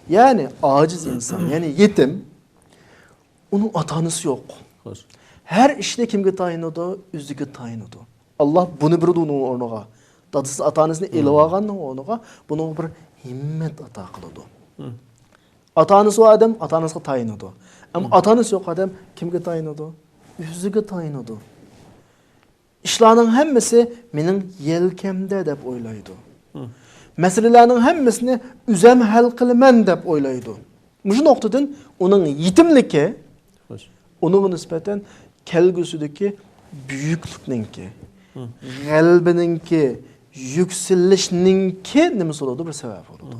يەنى ئاجىز ئىنسان، يەنى يېتىم، ئۇنىڭ ئاتا-ئانىسى يوق. ھەر ئىشنى كىمگە تايىنىدۇ؟ ئۆزىگە تايىنىدۇ. ئاللا بۇنى بېرىدۇ ئۇنىڭ ئورنىغا. دادىسى ئاتا-ئانىسىنى ئېلىۋالغاننىڭ ئورنىغا بۇنىڭغا بىر ھىممەت ئاتا قىلىدۇ. ئاتا-ئانىسى بار ئادەم ئاتا-ئانىسىغا تايىنىدۇ. ئەمما ئاتا-ئانىسى يوق ئادەم كىمگە تايىنىدۇ؟ ئۆزىگە تايىنىدۇ. ئىشلارنىڭ ھەممىسى مېنىڭ يەلكەمدە دەپ ئويلايدۇ. مەسىلىلەرنىڭ ھەممىسىنى ئۆزەم ھەل قىلىمەن دەپ ئويلايدۇ. مۇشۇ نۇقتىدىن ئۇنىڭ يېتىملىكى ئۇنىڭغا نىسبەتەن كەلگۈسىدىكى بۈيۈكلۈكنىڭكى، غەلىبىنىڭكى، يۈكسىلىشنىڭكى نېمىسى بولىدۇ؟ بىر سەۋەبى بولىدۇ.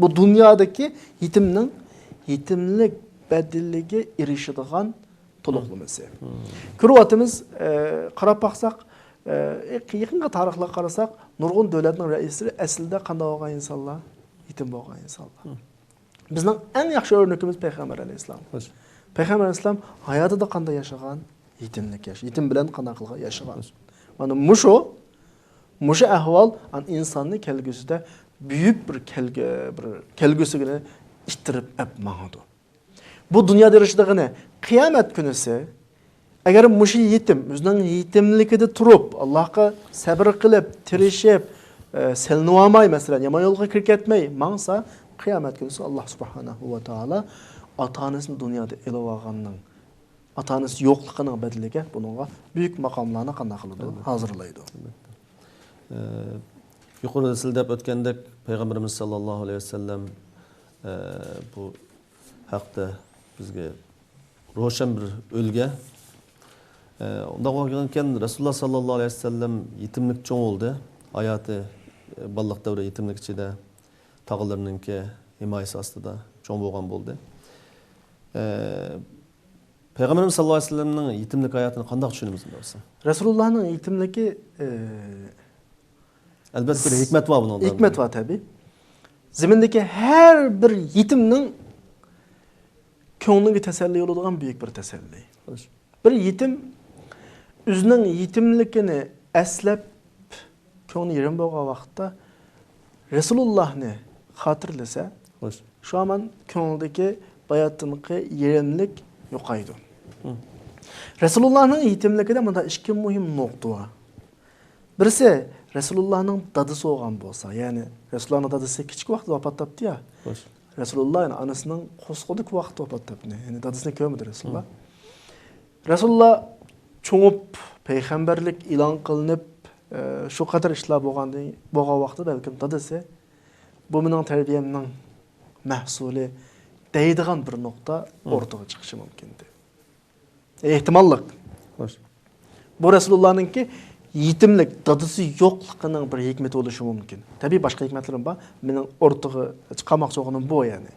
بۇ دۇنيادىكى يېتىمنىڭ يېتىملىك بەدىلىگە ئېرىشىدىغان تولۇقلىمىسى. كۆرۈۋاتىمىز، ئە، قاراپ باقساق، ئە، يېقىنقى تارىخلارغا قارىساق، نۇرغۇن دۆلەتنىڭ رەئىسلىرى ئەسلىدە قانداق بولغان ئىنسانلار؟ يېتىم بولغان ئىنسانلار. بىزنىڭ ئەڭ ياخشى ئۆرنىكىمىز پەيغەمبەر ئەلەيھىسسالام. پەيغەمبەر ئەلەيھىسسالام ھاياتىدا قانداق ياشىغان؟ يېتىملىك ياش-، يېتىم بىلەن قانداق قىلغان ياشىغان؟ مانا مۇشۇ، مۇشۇ ئەھۋال ئان-، ئىنساننى كەلگۈسىدە بۈيۈك بىر كەلگۈ-، بىر كەلگۈسىگە ئىتتىرىپ ئەپ ماڭىدۇ. بۇ دۇنيادا يارىشىدىغىنى قىيامەت كۈنىسى، ئەگەر مۇشۇ يېتىم ئۆزىنىڭ يېتىملىكىدە تۇرۇپ، ئاللاھقا سەبرى قىلىپ، تىرىشىپ، ئە، سېلىنىۋالماي، مەسىلەن، يامان يولغا كىرىپ كەتمەي ماڭسا، قىيامەت كۈنىسى ئاللاھ سۇبھانەھۇ ۋە تائالا ئاتا-ئانىسىنى دۇنيادا ئېلىۋالغاننىڭ، ئاتا-ئانىسى يوقلۇقىنىڭ بەدىلىگە بۇنىڭغا بۈيۈك ماقاملارنى قانداق قىلىدۇ؟ ئەلۋەتتە. ھازىرلايدۇ. ئەلۋەتتە. ئە، يۇقىرىدا سىز دەپ ئۆتكەندەك، پەيغەمبىرىمىز ساللاللاھۇ ئەلەيھى ۋەسەللەم، ئە، بۇ ھەقتە بىزگە روشەن بىر ئۈلگە. ئە، ئۇنداق بولغانىكەن، رەسۇلۇللاھ ساللاللاھۇ ئەلەيھى ۋەسەللەم يېتىملىك چوڭ بولدى. ھاياتى، ئە، بالىلىق دەۋرى يېتىملىك ئىچىدە، تاغىلىرىنىڭكى ھىمايىسى ئاستىدا چوڭ بولغان بولدى. ئە، پەيغەمبىرىمىز ساللاللاھۇ ئەلەيھى ۋەسەللەمنىڭ يېتىملىك ھاياتىنى قانداق چۈشىنىمىز بىلەرسىز؟ رەسۇلۇللاھنىڭ يېتىملىكى، ئە، ئەلۋەتتە، بىر ھېكمەت بار بۇنىڭدا. ھېكمەت بار، تەبىئىي. زېمىندىكى ھەر بىر يېتىمنىڭ كۆڭلىگە تەسەللى بولىدىغان بۈيۈك بىر تەسەللى. خوش. بىر يېتىم ئۆزىنىڭ يېتىملىكىنى ئەسلەپ، كۆڭلى يېرىم بولغان ۋاقىتتا رەسۇلۇللاھنى خاتىرىلىسە، خوش. شۇ ھامان كۆڭلىدىكى باياتىنقى يېرىملىك يوقايدۇ. ھە. رەسۇلۇللاھنىڭ يېتىملىكىدە مۇنداق ئىككى مۇھىم نۇقتا بار. بىرسى، رەسۇلۇللاھنىڭ دادىسى بولغان بولسا، يەنى رەسۇلۇللاھنىڭ دادىسى كىچىك ۋاقتىدا ۋاپات تاپتى يا. خوش. رەسۇلۇللاھ، يەنى ئانىسىنىڭ قورسىقىدىكى ۋاقىتتا ۋاپات تاپتى. يەنى دادىسىنى كۆرمىدى رەسۇلۇللاھ. ھە. رەسۇلۇللاھ چوڭۇپ، پەيغەمبەرلىك ئېلان قىلىنىپ، ئە، شۇ قەدەر ئىشلار بولغاندىن، بولغان ۋاقىتتا بەلكىم دادىسى، «بۇ مېنىڭ تەربىيەمنىڭ مەھسۇلى» دەيدىغان بىر نۇقتا ھە. ئورتىغا چىقىشى مۇمكىندى. ئېھتىماللىق. خوش. بۇ رەسۇلۇللاھنىڭكى يېتىملىك، دادىسى يوقلۇقىنىڭ بىر ھېكمىتى بولۇشى مۇمكىن. تەبىئىي، باشقا ھېكمەتلىرىمۇ بار. مېنىڭ ئورتىغا چىقارماقچى بولغىنىم بۇ، يەنى.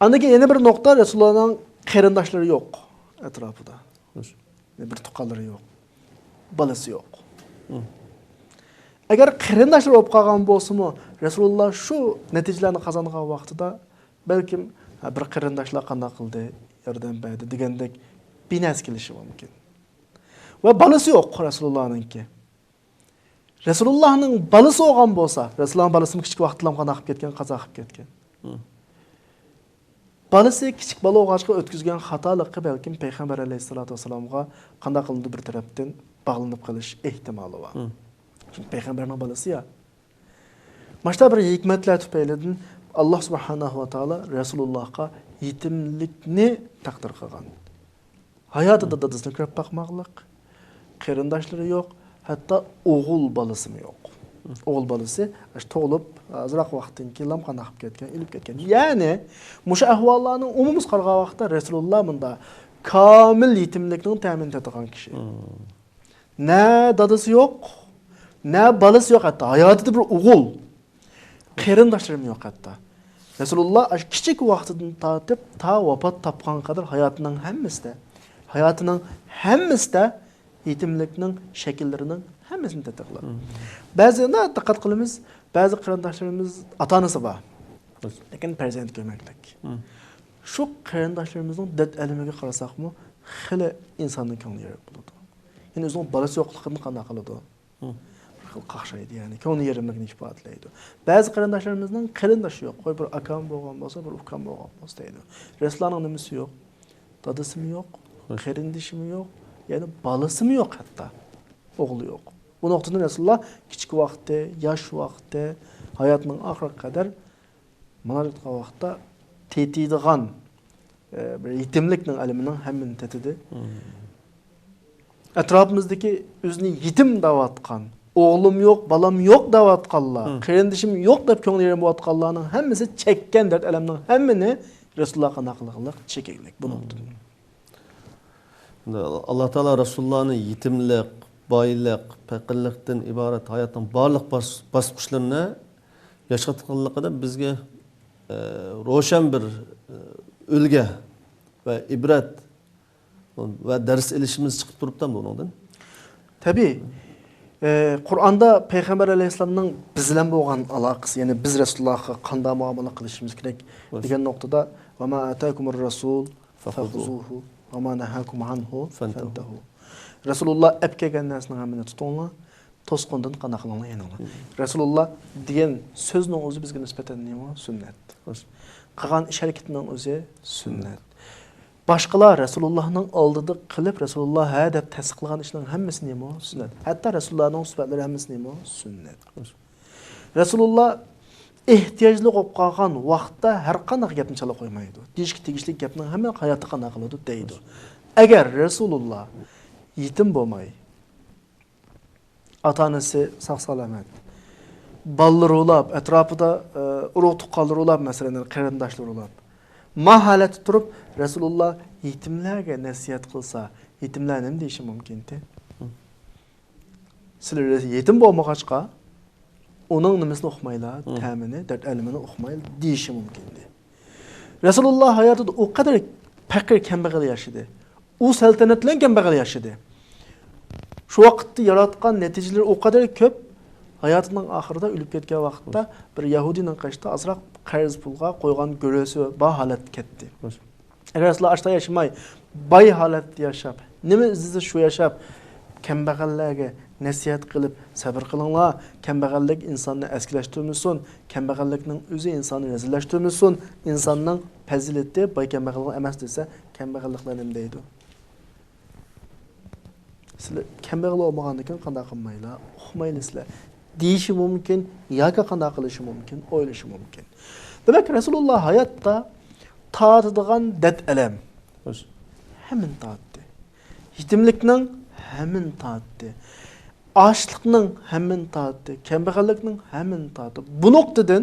ئاندىن كېيىن يەنە بىر نۇقتا، رەسۇلۇللاھنىڭ قېرىنداشلىرى يوق ئەتراپىدا. خوش. بىر تۇغقانلىرى يوق. بالىسى يوق. ھە. ئەگەر قېرىنداشلىرى بولۇپ قالغان بولسىمۇ، رەسۇلۇللاھ شۇ نەتىجىلەرنى قازانغان ۋاقتىدا بەلكىم، ھە، بىر قېرىنداشلار قانداق قىلدى، ياردەم بەردى دېگەندەك بىنەرسە كېلىشى مۇمكىن. ۋە بالىسى يوق رەسۇلۇللاھنىڭكى. رەسۇلۇللاھنىڭ بالىسى بولغان بولسا، رەسۇلۇللاھنىڭ بالىسىمۇ كىچىك ۋاقىتتىلا قانداق قىلىپ كەتكەن، قازا قىلىپ كەتكەن. ھە. بالىسى كىچىك بالا بولغاچقا ئۆتكۈزگەن خاتالىقى بەلكىم پەيغەمبەر ئەلەيھىسسالاتۇ ۋەسسالامغا قانداق قىلىدۇ بىر تەرەپتىن باغلىنىپ قېلىش ئېھتىمالى بار. ھە. چۈنكى پەيغەمبەرنىڭ بالىسى يا. ماشتا بىر ھېكمەتلەر تۈپەيلىدىن ئاللاھ سۇبھانەھۇ ۋە تائالا رەسۇلۇللاھقا يېتىملىكنى تەقدىر قىلغان. ھاياتىدا دادىسىنى كۆرۈپ باقماقلىق، قېرىنداشلىرى يوق، ھەتتا ئوغۇل بالىسىمۇ يوق. ئوغۇل بالىسى ئاشۇ تۇغۇلۇپ، ئازراق ۋاقىتتىن كېيىنلا قانداق قىلىپ كەتكەن، ئۆلۈپ كەتكەن. يەنى، مۇشۇ ئەھۋاللارنى ئومۇمىي قارىغان ۋاقىتتا رەسۇلۇللاھ مۇنداق كامىل يېتىملىكنىڭ تەمىنى تېتىغان كىشى. نە دادىسى يوق، نە بالىسى يوق، ھەتتا ھاياتىدا بىر ئوغۇل، قېرىنداشلىرىمۇ يوق ھەتتا. رەسۇلۇللاھ ئاشۇ كىچىك ۋاقتىدىن تارتىپ تا ۋاپات تاپقانغا قەدەر ھاياتىنىڭ ھەممىسىدە، ھاياتىنىڭ ھەممىسىدە يېتىملىكنىڭ شەكىللىرىنىڭ ھەممىسىنى تەتقىق قىلغان. بەزىدە دىققەت قىلىمىز، بەزى قېرىنداشلىرىمىز ئاتا-ئانىسى بار، لېكىن پەرزەنت كۆرمەكلىك. شۇ قېرىنداشلىرىمىزنىڭ دەرد ئەلىمىگە قارىساقمۇ، خېلى ئىنساننىڭ كۆڭلى يېرىم بولىدۇ. يەنى ئۆزىنىڭ بالىسى يوقلۇقىنى قانداق قىلىدۇ؟ بىر خىل قاقشايدۇ، يەنى كۆڭلى يېرىملىكنى ئىپادىلەيدۇ. بەزى قېرىنداشلىرىمىزنىڭ قېرىندىشى يوق، قوي، بىر ئاكام بولغان بولسا، بىر ئۇكام بولغان بولسا دەيدۇ. رەسۇلۇللاھنىڭ نېمىسى يوق؟ دادىسىمۇ يوق، قېرىندىشىمۇ يوق، يەنى بالىسىمۇ يوق ھەتتا. ئوغلى يوق. بۇ نۇقتىدىن رەسۇلۇللاھ كىچىك ۋاقتى، ياش ۋاقتى، ھاياتىنىڭ ئاخىرىغا قەدەر مۇناجات قىلغان ۋاقىتتا يېتىدىغان، ئە، بىر يېتىملىكنىڭ ئەلىمىنىڭ ھەممىنى تېتىدى. ئەتراپىمىزدىكى ئۆزىنى يېتىم دەۋاتقان، ئوغلۇم يوق، بالام يوق دەۋاتقانلار، قېرىندىشىم يوق دەپ كۆڭلى يېرىم بولۇۋاتقانلارنىڭ ھەممىسى چەككەن دەرد ئەلەمنىڭ ھەممىنى رەسۇلۇللا قانداق قىلغانلىق چېكىڭلىك بۇ نۇقتىدىن. ئاللا تائالا رەسۇلۇللانى يېتىملىق، بايلىق، پەقىرلىقتىن ئىبارەت ھاياتنىڭ بارلىق باس-، باسقۇچلىرىنى ياشاتقانلىقىدا بىزگە، ئە، روشەن بىر، ئە، ئۈلگە ۋە ئىبرەت ۋە دەرس ئېلىشىمىز چىقىپ تۇرۇپتۇ بۇنىڭدىن. تەبىئىي. ئە، قۇرئاندا پەيغەمبەر ئەلەيھىسسالامنىڭ بىز بىلەن بولغان ئالاقىسى، يەنى بىز رەسۇلۇللاغا قانداق مۇئامىلە قىلىشىمىز كېرەك دېگەن نۇقتىدا، «ۋە ما ئاتاكۇمۇر رەسۇل فەخۇزۇھۇ ۋە ما نەھاكۇم ئانھۇ فەنتەھۇ.» رەسۇلۇللا ئەپ كەلگەن نەرسىنىڭ ھەممىنى تۇتۇڭلار، توسقۇندىن قانداق قىلىڭلار، يېنىڭلار. رەسۇلۇللا دېگەن سۆزنىڭ ئۆزى بىزگە نىسبەتەن نېمە؟ سۈننەت. قىلغان ئىش ھەرىكىتىنىڭ ئۆزى سۈننەت. باشقىلار رەسۇلۇللانىڭ ئالدىدا قىلىپ، رەسۇلۇللا ھە دەپ تەستىقلىغان ئىشنىڭ ھەممىسى نېمە؟ سۈننەت. ھەتتا رەسۇلۇللانىڭ سۈپەتلىرى ھەممىسى نېمە؟ سۈننەت. رەسۇلۇللا ئېھتىياجلىق بولۇپ قالغان ۋاقىتتا ھەر قانداق گەپنى چالا قويمايدۇ. دېيىشكە تېگىشلىك گەپنىڭ ھەممە ھاياتتا قانداق قىلىدۇ دەيدۇ. ئەگەر رەسۇلۇللا يېتىم بولماي، ئاتا-ئانىسى ساق-سالامەت، بالىلىرى بولۇپ، ئەتراپىدا، ئە، ئۇرۇق-تۇغقانلىرى بولۇپ، مەسىلەن، قېرىنداشلىرى بولۇپ، ما ھالەتتە تۇرۇپ، رەسۇلۇللا يېتىملەرگە نەسىھەت قىلسا، يېتىملەر نېمە دېيىشى مۇمكىنتى؟ سىلەر يېتىم بولمىغاچقا، ئۇنىڭ نېمىسىنى ئۇقمايلا، تەمىنى، دەرد ئەلىمىنى ئۇقمايلا دېيىشى مۇمكىن ئىدى. رەسۇلۇللا ھاياتىدا ئۇ قەدەر پەقىر، كەمبەغەل ياشىدى. ئۇ سەلتەنەت بىلەن كەمبەغەل ياشىدى. شۇ ۋاقىتتا ياراتقان نەتىجىلىرى ئۇ قەدەر كۆپ، ھاياتىنىڭ ئاخىرىدا ئۆلۈپ كەتكەن ۋاقىتتا بىر يەھۇدىينىڭ قېشىدا ئازراق قەرز پۇلغا قويغان گۆرۈسى بار ھالەتتە كەتتى. ئەگەر سىلەر ئاشتا ياشىماي، باي ھالەتتە ياشاپ، نېمە ئىزدىسە شۇ ياشاپ، كەمبەغەللەرگە نەسىھەت قىلىپ، سەۋر قىلىڭلار، كەمبەغەللىك ئىنساننى ئەسكىلەشتۈرمىسۇن، كەمبەغەللىكنىڭ ئۆزى ئىنساننى رەزىللەشتۈرمىسۇن، ئىنساننىڭ پەزىلىتى باي كەمبەغەلگە ئەمەس دېسە، كەمبەغەللىكلەر نېمە دەيدۇ؟ سىلەر كەمبەغەل بولمىغاندىكىن قانداق قىلمايلا، ئۇقمايلا سىلەر دېيىشى مۇمكىن ياكى قانداق قىلىشى مۇمكىن، ئويلىشى مۇمكىن. دېمەك، رەسۇلۇللا ھاياتتا تارتىدىغان دەرد-ئەلەم ھەممىنى تارتتى. يېتىملىكنىڭ ھەممىنى تارتتى. ئاچلىقنىڭ ھەممىنى تارتتى. كەمبەغەللىكنىڭ ھەممىنى تارتتى. بۇ نۇقتىدىن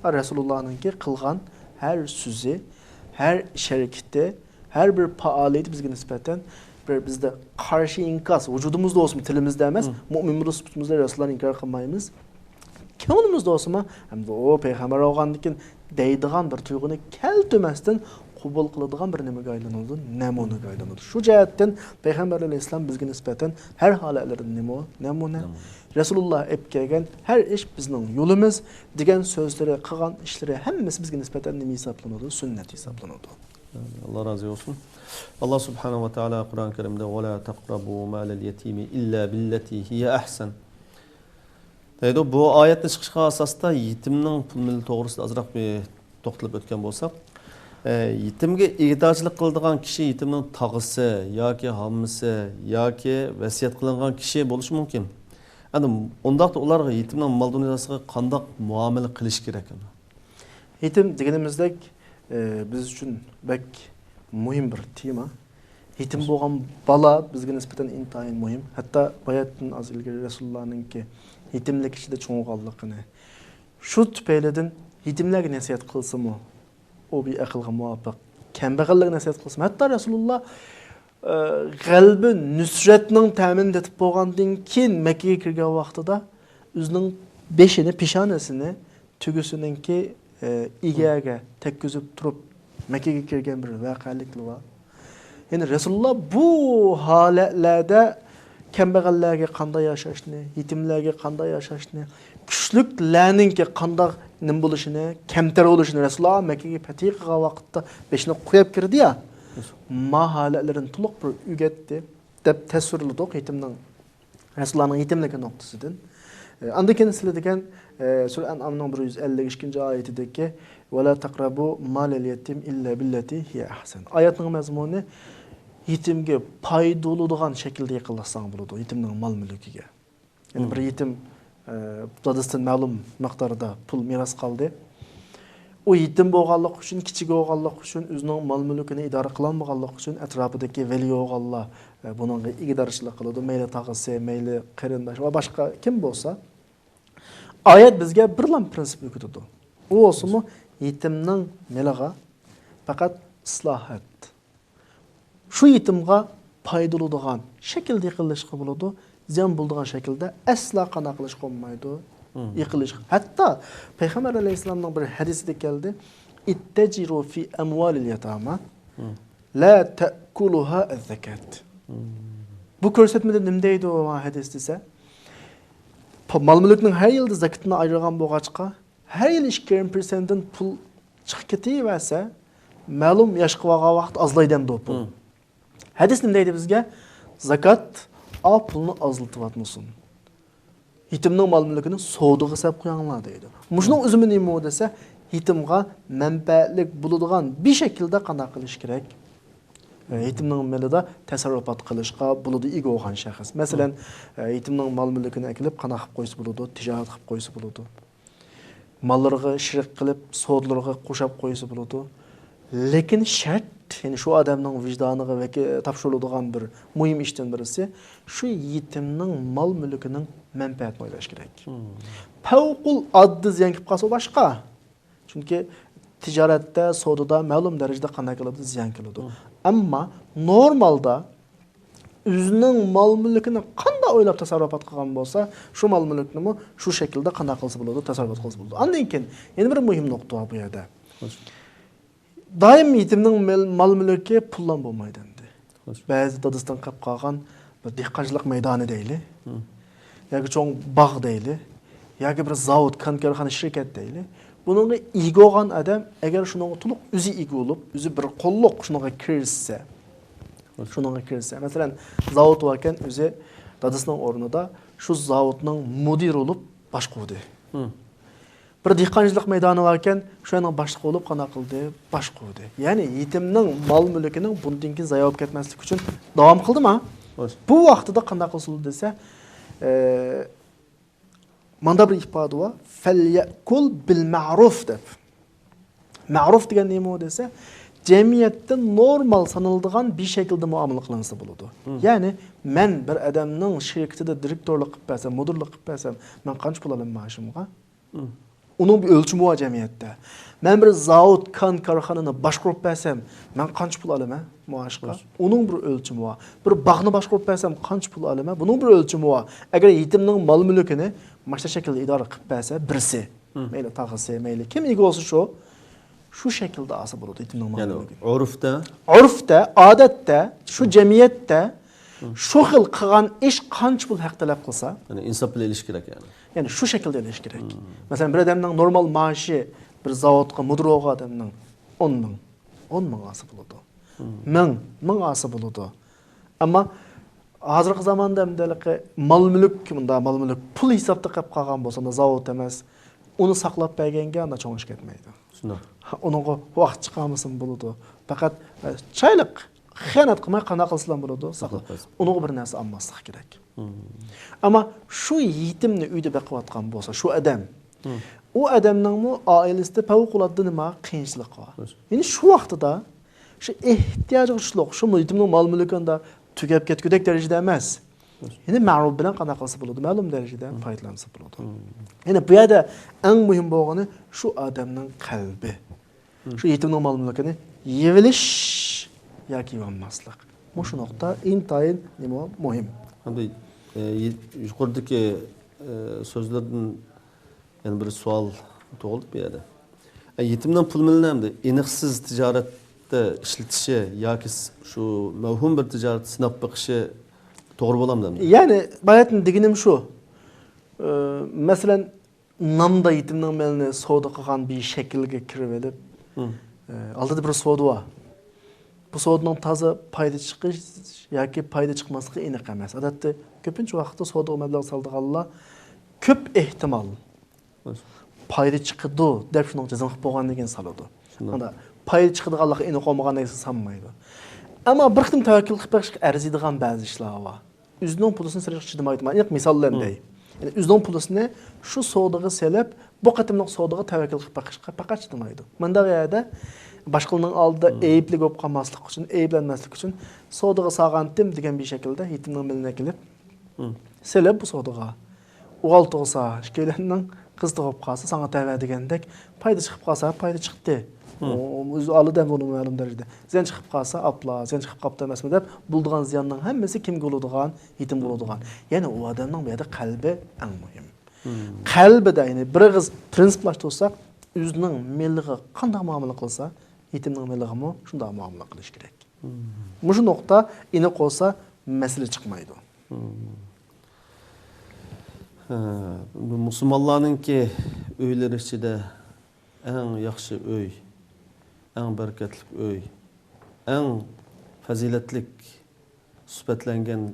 رەسۇلۇللانىڭكى قىلغان ھەر سۆزى، ھەر ئىش ھەرىكىتى، ھەر بىر پائالىيىتى بىزگە نىسبەتەن بىر بىزدە قارشى ئىنكاس، ۋۇجۇدىمىزدا بولسىمۇ، تىلىمىزدا ئەمەس، مۇئمىن بولۇش سۈپىتىمىزدە رەسۇلۇللانى ئىنكار قىلمايمىز. كۆڭلىمىزدە بولسىمۇ، ئەمدى ئۇ پەيغەمبەر بولغاندىكىن دەيدىغان بىر تۇيغۇنى كەلتۈرمەستىن قوبۇل قىلىدىغان بىر نېمىگە ئايلىنىدۇ، نەمۇنىگە ئايلىنىدۇ. شۇ جەھەتتىن پەيغەمبەر ئەلەيھىسسالام بىزگە نىسبەتەن ھەر ھالەتلىرىدە نېمە؟ نەمۇنە. نەمۇنە. رەسۇلۇللا ئېلىپ كەلگەن ھەر ئىش بىزنىڭ يولىمىز دېگەن سۆزلىرى، قىلغان ئىشلىرى ھەممىسى بىزگە نىسبەتەن نېمە ھېسابلىنىدۇ؟ سۈننەت ھېسابلىنىدۇ. ئاللا رازى بولسۇن. ئاللا سۇبھانەھۇ ۋە تائالا قۇرئان كەرىمدە، «ۋە لا تەقرەبۇ مالەل يەتىمى ئىللا بىللەتى ھىيە ئەھسەن» دەيدۇ. بۇ ئايەتنى چىقىشقا ئاساستا يېتىمنىڭ پۇل مېلى توغرىسىدا ئازراق بىر توختىلىپ ئۆتكەن بولساق، ئە، يېتىمگە ئىگىدارچىلىق قىلىدىغان كىشى يېتىمنىڭ تاغىسى ياكى ھاممىسى ياكى ۋەسىيەت قىلىنغان كىشى بولۇشى مۇمكىن. ئەمدى ئۇنداقتا ئۇلارغا، يېتىمنىڭ مال دۇنياسىغا قانداق مۇئامىلە قىلىش كېرەك؟ يېتىم دېگىنىمىزدەك، ئە، بىز ئۈچۈن بەك مۇھىم بىر تېما. يېتىم بولغان بالا بىزگە نىسبەتەن ئىنتايىن مۇھىم. ھەتتا باياتتىن ئاز ئىلگىرى رەسۇلۇللانىڭكى يېتىملىك ئىچىدە چوڭىغانلىقىنى، شۇ تۈپەيلىدىن يېتىملەرگە نەسىھەت قىلسىمۇ، ئۇ بىر ئەقىلگە مۇۋاپىق. كەمبەغەللەرگە نەسىھەت قىلسىمۇ، ھەتتا رەسۇلۇللا، ئە، غەلىبە نۇسرەتنىڭ تەمىنى تېتىپ بولغاندىن كېيىن مەككىگە كىرگەن ۋاقتىدا ئۆزىنىڭ بېشىنى، پېشانىسىنى تۆگىسىنىڭكى، ئە، ئېگەرگە تەگكۈزۈپ تۇرۇپ مەككىگە كىرگەن بىر ۋەقەلىكلا بار. يەنى رەسۇلۇللا بۇ ھالەتلەردە كەمبەغەللەرگە قانداق ياشاشنى، يېتىملەرگە قانداق ياشاشنى، كۈچلۈكلەرنىڭكى قانداق نېمە بولۇشىنى، كەمتەر بولۇشىنى رەسۇلۇللا مەككىگە پەتھى قىلغان ۋاقىتتا بېشىنى قويۇپ كىردى يا، ما ھالەتلىرىنى تولۇق بىر ئۆگەتتى دەپ تەسۋىرلىدۇق يېتىمنىڭ رەسۇلۇللانىڭ يېتىملىكى نۇقتىسىدىن. ئە، ئاندىن كېيىن سىلەر دېگەن، ئە، سۈرە ئەنئامنىڭ بىر يۈز ئەللىك ئىككىنچى ئايىتىدىكى، «ۋە لا تەقرەبۇ مالەل يەتىم ئىللا بىللەتى ھىيە ئەھسەن.» ئايەتنىڭ مەزمۇنى، يېتىمگە پايدا بولىدىغان شەكىلدە يېقىنلاشساڭ بولىدۇ، يېتىمنىڭ مال-مۈلكىگە. يەنى بىر يېتىم، ئە، دادىسىدىن مەلۇم مىقداردا پۇل مىراس قالدى. ئۇ يېتىم بولغانلىقى ئۈچۈن، كىچىك بولغانلىقى ئۈچۈن، ئۆزىنىڭ مال-مۈلكىنى ئىدارە قىلالمىغانلىقى ئۈچۈن ئەتراپىدىكى ۋەلىي بولغانلار، ئە، بۇنىڭغا ئىگىدارچىلىق قىلىدۇ. مەيلى تاغىسى، مەيلى قېرىنداش ۋە باشقا كىم بولسا، ئايەت بىزگە بىرلا پىرىنسىپ ئۆگىتىدۇ. ئۇ بولسىمۇ يېتىمنىڭ مېلىغا پەقەت ئىسلاھات، شۇ يېتىمغا پايدا بولىدىغان شەكىلدە يېقىنلىشىشقا بولىدۇ، زىيان بولىدىغان شەكىلدە ئەسلا قانداق قىلىشقا بولمايدۇ، يېقىنلىشىشقا. ھەتتا پەيغەمبەر ئەلەيھىسسالامنىڭ بىر ھەدىسىدە كەلدى، «اتجروا في أموال اليتامى لا تأكلها الزكاة.» بۇ كۆرسەتمىدە نېمە دەيدۇ ھەدىس دېسە، مال-مۈلۈكنىڭ ھەر يىلدا زاكىتىنى ئايرىغان بولغاچقا، ھەر يىلى ئىككى يېرىم پىرسەنتتىن پۇل چىقىپ كېتىۋەرسە، مەلۇم ياشقا بارغان ۋاقىت ئازلايدۇ ئەمدى ئۇ پۇل. ھەدىس نېمە دەيدۇ بىزگە؟ زاكات ئا پۇلنى ئازلىتىۋاتمىسۇن. يېتىمنىڭ مال-مۈلكىنى سودىغا سېلىپ قويۇڭلار دەيدۇ. مۇشۇنىڭ ئۈزۈمى نېمە دېسە، يېتىمغا مەنپەئەتلىك بولىدىغان بىر شەكىلدە قانداق قىلىش كېرەك؟ ئە، يېتىمنىڭ مېلىدا تەسەررۇپات قىلىشقا بولىدۇ ئىگە بولغان شەخس. مەسىلەن، ئە، يېتىمنىڭ مال-مۈلكىنى ئەكېلىپ قانداق قىلىپ قويسا بولىدۇ؟ تىجارەت قىلىپ قويسا بولىدۇ. ماللىرىغا شېرىك قىلىپ، سودىلىرىغا قوشاپ قويسا بولىدۇ. لېكىن شەرت، يەنى شۇ ئادەمنىڭ ۋىجدانىغا ۋەكى-، تاپشۇرۇلىدىغان بىر مۇھىم ئىشتىن بىرسى، شۇ يېتىمنىڭ مال-مۈلكىنىڭ مەنپەئەتىنى ئويلاش كېرەك. پەۋقۇلئاددە زىيان كېلىپ قالسا، ئۇ باشقا. چۈنكى تىجارەتتە، سودىدا مەلۇم دەرىجىدە قانداق كېلىدۇ؟ زىيان كېلىدۇ. ئەمما نورمالدا ئۆزىنىڭ مال-مۈلكىنى قانداق ئويلاپ تەسەررۇپات قىلغان بولسا، شۇ مال-مۈلۈكنىمۇ شۇ شەكىلدە قانداق قىلسا بولىدۇ، تەسەررۇپات قىلسا بولىدۇ. ئاندىن كېيىن يەنە بىر مۇھىم نۇقتا بار بۇ يەردە. دائىم يېتىمنىڭ مال-، مال-مۈلكى پۇللا بولمايدۇ ئەمدى. بەزى دادىسىدىن قېلىپ قالغان بىر دېھقانچىلىق مەيدانى دەيلى، ياكى چوڭ باغ دەيلى، ياكى بىر زاۋۇت، كان-كارخانا، شىركەت دەيلى. بۇنىڭغا ئىگە بولغان ئادەم، ئەگەر شۇنىڭغا تولۇق ئۆزى ئىگە بولۇپ، ئۆزى بىر قوللۇق شۇنىڭغا كىرىشسە، شۇنىڭغا كىرىشسە، مەسىلەن، زاۋۇت باركەن، ئۆزى دادىسىنىڭ ئورنىدا شۇ زاۋۇتنىڭ مۇدىرى بولۇپ باشقۇردى. بىر دېھقانچىلىق مەيدانى باركەن، شۇ يەرنىڭ باشلىقى بولۇپ قانداق قىلدى؟ باشقۇردى. يەنى يېتىمنىڭ مال-مۈلكىنىڭ بۇندىن كېيىن زايە بولۇپ كەتمەسلىكى ئۈچۈن داۋام قىلدىما؟ بۇ ۋاقتىدا قانداق قىلسىلى دېسە، ئە، ماندا بىر ئىپادە بار، «فەليەكۇل بىل مەرۇف» دەپ. مەرۇف دېگەن نېمە دېسە، جەمئىيەتتە نورمال سانىلىدىغان بىر شەكىلدە مۇئامىلە قىلىنسا بولىدۇ. يەنى مەن بىر ئادەمنىڭ شىركىتىدە دىرېكتورلۇق قىلىپ بەرسەم، مۇدىرلىق قىلىپ بەرسەم، مەن قانچە پۇل ئالىمەن مائاشىمغا؟ ئۇنىڭ بىر ئۆلچىمى بار جەمئىيەتتە. مەن بىر زاۋۇت، كان، كارخانىنى باشقۇرۇپ بەرسەم، مەن قانچە پۇل ئالىمەن مائاشقا؟ ئۇنىڭ بىر ئۆلچىمى بار. بىر باغنى باشقۇرۇپ بەرسەم، قانچە پۇل ئالىمەن؟ بۇنىڭ بىر ئۆلچىمى بار. ئەگەر يېتىمنىڭ مال-مۈلكىنى ماشۇنداق شەكىلدە ئىدارە قىلىپ بەرسە بىرسى، مەيلى تاغىسى، مەيلى كىم ئىگە بولسا شۇ، شۇ شەكىلدە ئالسا بولىدۇ يېتىمنىڭ مال-مۈلكىنى. يەنى ئۆرفتە، ئۆرفتە، ئادەتتە، شۇ جەمئىيەتتە شۇ خىل قىلغان ئىش قانچە پۇل ھەق تەلەپ قىلسا، يەنى ئىنساپ بىلەن ئېلىش كېرەك يەنى. يەنى شۇ شەكىلدە ئېلىش كېرەك. مەسىلەن، بىر ئادەمنىڭ نورمال مائاشى، بىر زاۋۇتقا مۇدىر بولغان ئادەمنىڭ ئون مىڭ، ئون مىڭ ئالسا بولىدۇ. مىڭ، مىڭ ئالسا بولىدۇ. ئەمما ھازىرقى زاماندا ئەمدى ھېلىقى مال-مۈلۈك، مۇنداق مال-مۈلۈك پۇل ھېسابتا قېلىپ قالغان بولسا، مۇنداق زاۋۇت ئەمەس، ئۇنى ساقلاپ بەرگەنگە ئانداق چوڭ ئىش كەتمەيدۇ. شۇنداق. ئۇنىڭغا ۋاقىت چىقارمىسىمۇ بولىدۇ. پەقەت، ئە، چايلىق خىيانەت قىلماي قانداق قىلسىلا بولىدۇ، ساقلاپ. ساقلاپ قويسا. ئۇنىڭغا بىر نەرسە ئالماسلىق كېرەك. ئەمما شۇ يېتىمنى ئۆيدە بېقىۋاتقان بولسا، شۇ ئادەم، ئۇ ئادەمنىڭمۇ ئائىلىسىدە پەۋقۇلئاددە نېمە قىيىنچىلىق بار. يەنى شۇ ۋاقتىدا شۇ ئېھتىياجغا چۈشلۈق، شۇ يېتىمنىڭ مال-مۈلكىنى تۈگەپ كەتكۈدەك دەرىجىدە ئەمەس. يەنى مەرۇپ بىلەن قانداق قىلسا بولىدۇ، مەلۇم دەرىجىدە پايدىلانسا بولىدۇ. يەنى بۇ يەردە ئەڭ مۇھىم بولغىنى شۇ ئادەمنىڭ قەلبى. شۇ يېتىمنىڭ مال-مۈلكىنى يېۋېلىش ياكى يېۋالماسلىق. مۇشۇ نۇقتا ئىنتايىن نېمە مۇھىم. ئەمدى، ئە، يۇقىرىدىكى، ئە، سۆزلەردىن يەنە بىر سوئال تۇغۇلدى بۇ يەردە. ئە، يېتىمنىڭ پۇل مېلىنى ئەمدى ئېنىقسىز تىجارەتتە ئىشلىتىشى ياكى س-، شۇ مەۋھۇم بىر تىجارەتتە سىناپ بېقىشى توغرا بولامدۇ ئەمدى؟ يەنى باياتىن دېگىنىم شۇ. ئە، مەسىلەن، نامدا يېتىمنىڭ مېلىنى سودا قىلغان بىر شەكىلگە كىرىۋېلىپ، ئە، ئالدىدا بىر سودا بار. بۇ سودىنىڭ تازا پايدا چىقىش ياكى پايدا چىقماسلىقى ئېنىق ئەمەس. ئادەتتە كۆپىنچە ۋاقىتتا سودىغا مەبلەغ سالىدىغانلار كۆپ ئېھتىمال پايدا چىقىدۇ دەپ شۇنىڭ جەزم قىلىپ بولغاندىن كېيىن سالىدۇ. شۇنداق. ئاندا پايدا چىقىدىغانلىقى ئېنىق بولمىغاندىن كېيىن سالمايدۇ. ئەمما بىر قېتىم تەۋەككۈل قىلىپ بېقىشقا ئەرزىيدىغان بەزى ئىشلار بار. ئۆزىنىڭ پۇلىسىنى سېلىشقا چىدىمايدۇ. مەن ئېنىق مىسال بىلەن دەي. يەنى ئۆزىنىڭ پۇلىسىنى شۇ سودىغا سېلىپ، بۇ قېتىملىق سودىغا تەۋەككۈل قىلىپ بېقىشقا پەقەت چىدىمايدۇ. مۇنداق يەردە باشقىلارنىڭ ئالدىدا ئەيىبلىك بولۇپ قالماسلىق ئۈچۈن، ئەيىبلەنمەسلىك ئۈچۈن سودىغا سالغانتىم دېگەن بىر شەكىلدە يېتىمنىڭ مېلىنى ئەكېلىپ، سېلىپ بۇ سودىغا. ئوغۇل تۇغسا، ئىككىيلەننىڭ قىز تۇغۇپ قالسا، ساڭا تەۋە دېگەندەك، پايدا چىقىپ قالسا، پايدا چىقتى. ئۇ، ئۆزى ئالىدۇ ھەم بۇنى مەلۇم دەرىجىدە. زىيان چىقىپ قالسا، ئاپلا، زىيان چىقىپ قاپتۇ ئەمەسمۇ دەپ، بولىدىغان زىياننىڭ ھەممىسى كىمگە بولىدىغان؟ يېتىمگە بولىدىغان. يەنى ئۇ ئادەمنىڭ بۇ يەردە قەلبى ئەڭ مۇھىم. قەلبىدە، يەنى بىر ئېغىز پرىنسىپلاشتۇرساق، ئۆزىنىڭ مېلىغا قانداق مۇئامىلە قىلسا، يېتىمنىڭ مېلىغىمۇ شۇنداق مۇئامىلە قىلىش كېرەك. مۇشۇ نۇقتا ئېنىق بولسا، مەسىلە چىقمايدۇ. ھە، بۇ مۇسۇلمانلارنىڭكى ئۆيلىرى ئىچىدە ئەڭ ياخشى ئۆي، ئەڭ بەرىكەتلىك ئۆي، ئەڭ پەزىلەتلىك سۈپەتلەنگەن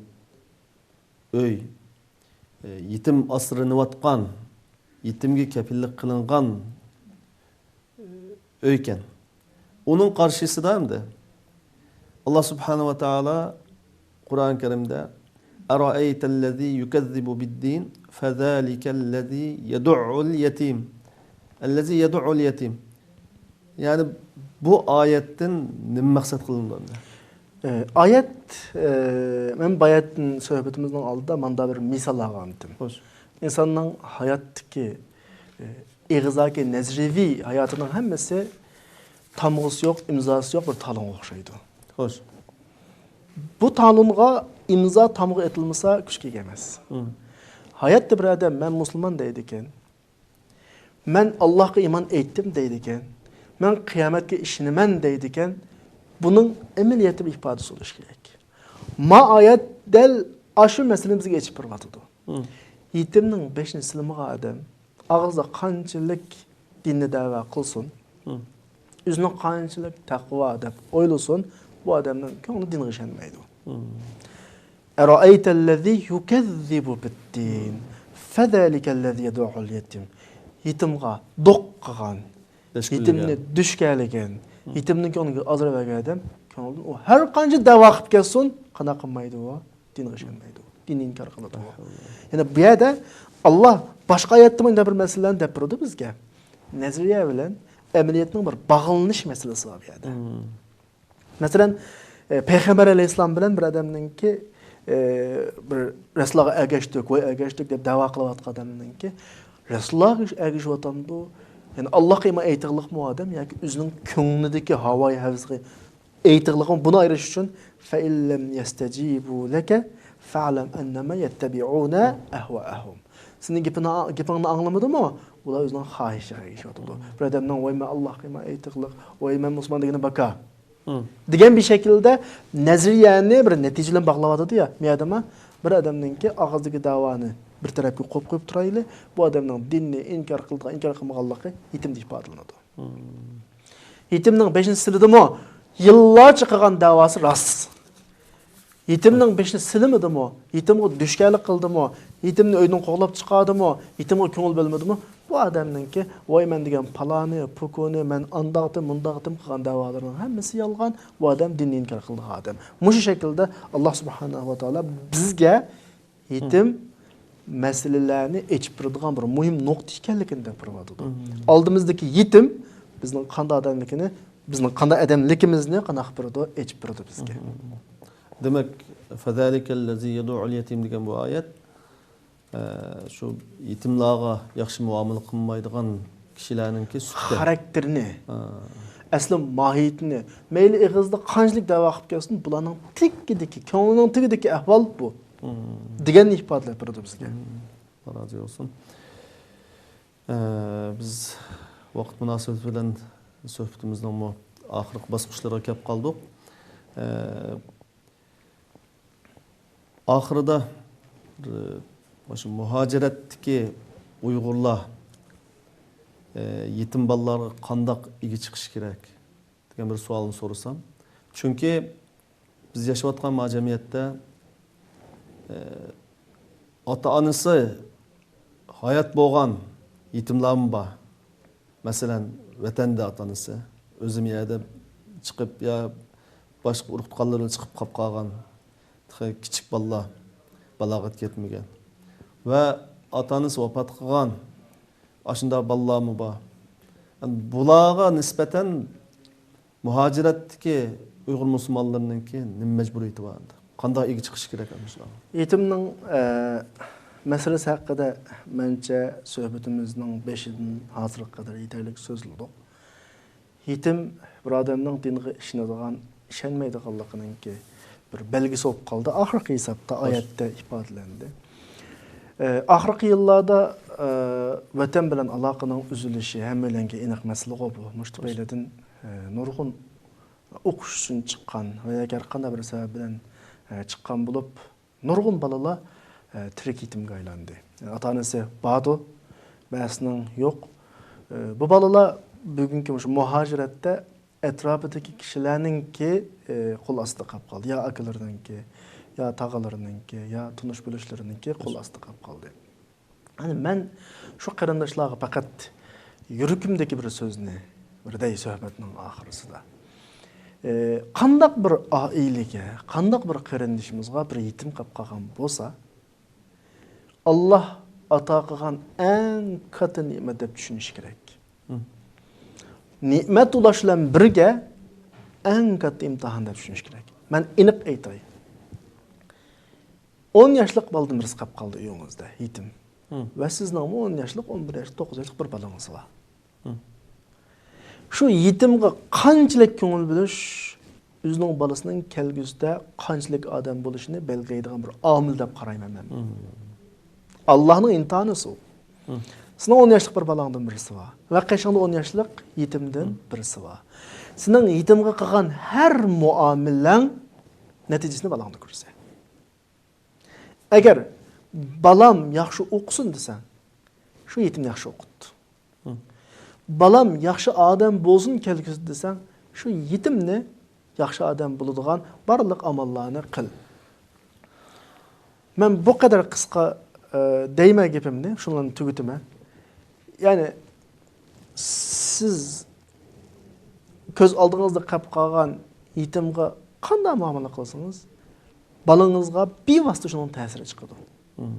ئۆي، يېتىم ئاسرىنىۋاتقان، يېتىمگە كەپىللىك قىلىنغان ئۆيكەن. ئۇنىڭ قارشىسىدا ئەمدى ئاللا سۇبھانەھۇ ۋە تائالا قۇرئان كەرىمدە، أرأيت الذي يكذب بالدين فذلك الذي يدع اليتيم. الذي يدع اليتيم. يەنى بۇ ئايەتتىن نېمە مەقسەت قىلىنىدۇ ئەمدى؟ ئايەت، مەن باياتتىن سۆھبىتىمىزنىڭ ئالدىدا ماندا بىر مىسال ئالغانتىم. خوش. ئىنساننىڭ ھاياتتىكى ئېغىزدىكى نەزەرىيەۋى ھاياتىنىڭ ھەممىسى تامغىسى يوق، ئىمزاسى يوق بىر تالونغا ئوخشايدۇ. خوش. بۇ تالونغا ئىمزا، تامغا ئېتىلمىسا، كۈچكە ئىگە ئەمەس. ھاياتتا بىر ئادەم مەن مۇسۇلمان دەيدىكەن، مەن ئاللاھقا ئىمان ئېيتتىم دەيدىكەن، مەن قىيامەتكە ئىشىنىمەن دەيدىكەن، بۇنىڭ ئەمەلىيەتتە بىر ئىپادىسى بولۇشى كېرەك. ما ئايەت دەل ئاشۇ مەسىلىنى بىزگە ئېچىپ بېرىۋاتىدۇ. يېتىمنىڭ بېشىنى سىلىمىغان ئادەم ئاغزىدا قانچىلىك دىننى دەۋا قىلسۇن، ئۆزىنى قانچىلىك تەقۋا دەپ ئويلىسۇن، بۇ ئادەمنىڭ كۆڭلى دىنغا ئىشەنمەيدۇ. أرأيت الذي يكذب بالدين فذلك الذي يدع اليتيم. يېتىمغا دوق قىلغان، يېتىمنى دۈشكەلىگەن، يېتىمنىڭ كۆڭلىگە ئازار بەرگەن ئادەم كۆڭلىدىن ئۇ ھەر قانچە دەۋا قىلىپ كەتسۇن، قانداق قىلمايدۇ ئۇ؟ دىنغا ئىشەنمەيدۇ. دىننى ئىنكار قىلىدۇ. يەنى بۇ يەردە ئاللا باشقا ئايەتتىمۇ يەنە بىر مەسىلىلەرنى دەپ بېرىدۇ بىزگە. نەزەرىيە بىلەن ئەمەلىيەتنىڭ بىر باغلىنىش مەسىلىسى بار بۇ يەردە. مەسىلەن، پەيغەمبەر ئەلەيھىسسالام بىلەن بىر ئادەمنىڭكى بىر رەسۇلۇللاھقا ئەگەشتۇق، ۋاي ئەگەشتۇق دەپ دەۋا قىلىۋاتقان ئادەمنىڭكى رەسۇلۇللاھقا ئەگىشىۋاتامدۇ؟ يەنى ئاللاھقا ئىمان ئېيتىغلىقمۇ ئادەم ياكى ئۆزىنىڭ كۆڭلىدىكى ھاۋايى ھەۋىسىگە ئېيتىغلىقمۇ؟ بۇنى ئايرىش ئۈچۈن، فَإِن لَّمْ يَسْتَجِيبُوا لَكَ فَاعْلَمْ أَنَّمَا يَتَّبِعُونَ أَهْوَاءَهُمْ. سېنىڭ گېپىڭنى، گېپىڭنى ئاڭلىمىدىمۇ؟ ئۇلار ئۆزىنىڭ خاھىشىغا ئېرىشىۋاتىدۇ. بىر ئادەمنىڭ ۋاي مەن ئاللاھقا ئىمان ئېيتىغلىق، ۋاي مەن مۇسۇلمان دېگىنى بىكار دېگەن بىر شەكىلدە نەزەرىيەنى بىر نەتىجە بىلەن باغلاۋاتىدۇ يا. مۇ يەردىمۇ بىر ئادەمنىڭكى ئاغزىدىكى دەۋانى بىر تەرەپكە قويۇپ قويۇپ تۇرايلى، بۇ ئادەمنىڭ دىننى ئىنكار قىلىدىغان، ئىنكار قىلمىغانلىقى يېتىمدە ئىپادىلىنىدۇ. يېتىمنىڭ بېشىنى سىلىدىمۇ؟ يىللارچە قىلغان دەۋاسى راست. يېتىمنىڭ بېشىنى سىلىمىدىمۇ؟ يېتىمغا دۈشكەنلىك قىلدىمۇ؟ يېتىمنى ئۆيدىن قوغلاپ چىقاردىمۇ؟ يېتىمغا كۆڭۈل بۆلمىدىمۇ؟ بۇ ئادەمنىڭكى ۋاي مەن دېگەن پالانى، پۇكۇنى، مەن ئانداقتىم، مۇنداقتىم قىلغان دەۋالىرىنىڭ ھەممىسى يالغان، بۇ ئادەم دىننى ئىنكار قىلىدىغان ئادەم. مۇشۇ شەكىلدە ئاللا سۇبھانەھۇ ۋە تائالا بىزگە يېتىم مەسىلىلەرنى ئېچىپ بېرىدىغان بىر مۇھىم نۇقتا ئىكەنلىكىنى دەپ بېرىۋاتىدۇ. ئالدىمىزدىكى يېتىم بىزنىڭ قانداق ئادەملىكىنى، بىزنىڭ قانداق ئادەملىكىمىزنى قانداق بېرىدۇ، ئېچىپ بېرىدۇ بىزگە. دېمەك، فَذَلِكَ الَّذِي يَدُعُّ الْيَتِيمَ دېگەن بۇ ئايەت، ئە، شۇ يېتىملارغا ياخشى مۇئامىلە قىلمايدىغان كىشىلەرنىڭكى سۈپىتى. خاراكتېرىنى، ئەسلى ماھىيىتىنى، مەيلى ئېغىزدا قانچىلىك دەۋا قىلىپ كەلسۇن، بۇلارنىڭ تېگىدىكى، كۆڭلىنىڭ تېگىدىكى ئەھۋال بۇ دېگەننى ئىپادىلەپ بېرىدۇ بىزگە. ئاللا رازى بولسۇن. ئە، بىز ۋاقىت مۇناسىۋىتى بىلەن سۆھبىتىمىزنىڭمۇ ئاخىرقى باسقۇچلىرىغا كەپ قالدۇق. ئە، ئاخىرىدا، ئە، مۇشۇ مۇھاجىرەتتىكى ئۇيغۇرلار، ئە، يېتىم بالىلارغا قانداق ئىگە چىقىشى كېرەك دېگەن بىر سوئالنى سورىسام. چۈنكى بىز ياشاۋاتقان ما جەمئىيەتتە، ئە، ئاتا-ئانىسى ھايات بولغان يېتىملارمۇ بار. مەسىلەن، ۋەتەندە ئاتا-ئانىسى، ئۆزى مۇ يەردە چىقىپ يا باشقا ئۇرۇق-تۇغقانلىرى بىلەن چىقىپ قاپ قالغان، تېخى كىچىك بالىلار، بالاغەتكە يەتمىگەن. ۋە ئاتا-ئانىسى ۋاپات قىلغان ئاشۇنداق بالىلارمۇ بار. بۇلارغا نىسبەتەن مۇھاجىرەتتىكى ئۇيغۇر مۇسۇلمانلىرىنىڭكى نېمە مەجبۇرىيىتى بار ئەمدى؟ قانداق ئىگە چىقىشى كېرەك ئەمدى شۇلارغا؟ يېتىمنىڭ، ئە، مەسىلىسى ھەققىدە مەنچە سۆھبىتىمىزنىڭ بېشىدىن ھازىرغا قەدەر يېتەرلىك سۆزلىدۇق. يېتىم بىر ئادەمنىڭ دىنغا ئىشىنىدىغان، ئىشەنمەيدىغانلىقىنىڭكى بىر بەلگىسى بولۇپ قالدى. ئاخىرقى ھېسابتا ئايەتتە ئىپادىلەندى. ئە، ئاخىرقى يىللاردا، ئە، ۋەتەن بىلەن ئالاقىنىڭ ئۈزۈلۈشى ھەممەيلەنگە ئېنىق مەسىلىغۇ بۇ. مۇشۇ تۈپەيلىدىن، ئە، نۇرغۇن ئوقۇش ئۈچۈن چىققان ۋە ياكى ھەرقانداق بىر سەۋەب بىلەن، ئە، چىققان بولۇپ، نۇرغۇن بالىلار، ئە، تىرىك يېتىمگە ئايلاندى. ئاتا-ئانىسى باردۇ، بەزىسىنىڭ يوق. ئە، بۇ بالىلار بۈگۈنكى مۇشۇ مۇھاجىرەتتە ئەتراپىدىكى كىشىلەرنىڭكى، ئە، قول ئاستىدا قېلىپ قالدى. يا ئاكىلىرىنىڭكى، يا تاغىلىرىنىڭكى، يا تونۇش-بىلىشلىرىنىڭكى قول ئاستىدا قېلىپ قالدى. يەنى مەن شۇ قېرىنداشلارغا پەقەت يۈرىكىمدىكى بىر سۆزنى بىر دەي سۆھبەتنىڭ ئاخىرىسىدا. ئى، قانداق بىر ئائىلىگە، قانداق بىر قېرىندىشىمىزغا بىر يېتىم قېلىپ قالغان بولسا، ئاللاھ ئاتا قىلغان ئەڭ كاتتا نېمەت دەپ چۈشىنىش كېرەك. مم. نېمەت ئۇلاش بىلەن بىرگە ئەڭ كاتتا ئىمتىھان دەپ چۈشىنىش كېرەك. مەن ئېنىق ئېيتاي. ئون ياشلىق بالىدىن بىرسى قېلىپ قالدى ئۆيىڭىزدە، يېتىم. مم. ۋە سىزنىڭمۇ ئون ياشلىق، ئون بىر ياشلىق، توققۇز ياشلىق بىر بالىڭىز بار. مم. شۇ يېتىمغا قانچىلىك كۆڭۈل بۆلۈش ئۆزىنىڭ بالىسىنىڭ كەلگۈسىدە قانچىلىك ئادەم بولۇشىنى بەلگىلەيدىغان بىر ئامىل دەپ قارايمەن مەن. مم. ئاللاھنىڭ ئىمتىھانى شۇ. مم. سېنىڭ ئون ياشلىق بىر بالاڭدىن بىرسى بار ۋە قېشىڭدا ئون ياشلىق يېتىمدىن مم. بىرسى بار. سېنىڭ يېتىمغا قىلغان ھەر مۇئامىلەڭ نەتىجىسىنى بالاڭدا كۆرىسەن. ئەگەر بالام ياخشى ئوقۇسۇن دېسەڭ، شۇ يېتىمنى ياخشى ئوقۇت. مم. بالام ياخشى ئادەم بولسۇن كەلگۈسىدە دېسەڭ، شۇ يېتىمنى ياخشى ئادەم بولىدىغان بارلىق ئاماللارنى قىل. مەن بۇ قەدەر قىسقا، ئە، دەيمەن گېپىمنى، شۇنىڭ بىلەن تۈگىتىمەن. يەنى سىز كۆز ئالدىڭىزدا قېلىپ قالغان يېتىمغا قانداق مۇئامىلە قىلسىڭىز، بالىڭىزغا بىۋاسىتە شۇنىڭ تەسىرى چىقىدۇ. مم.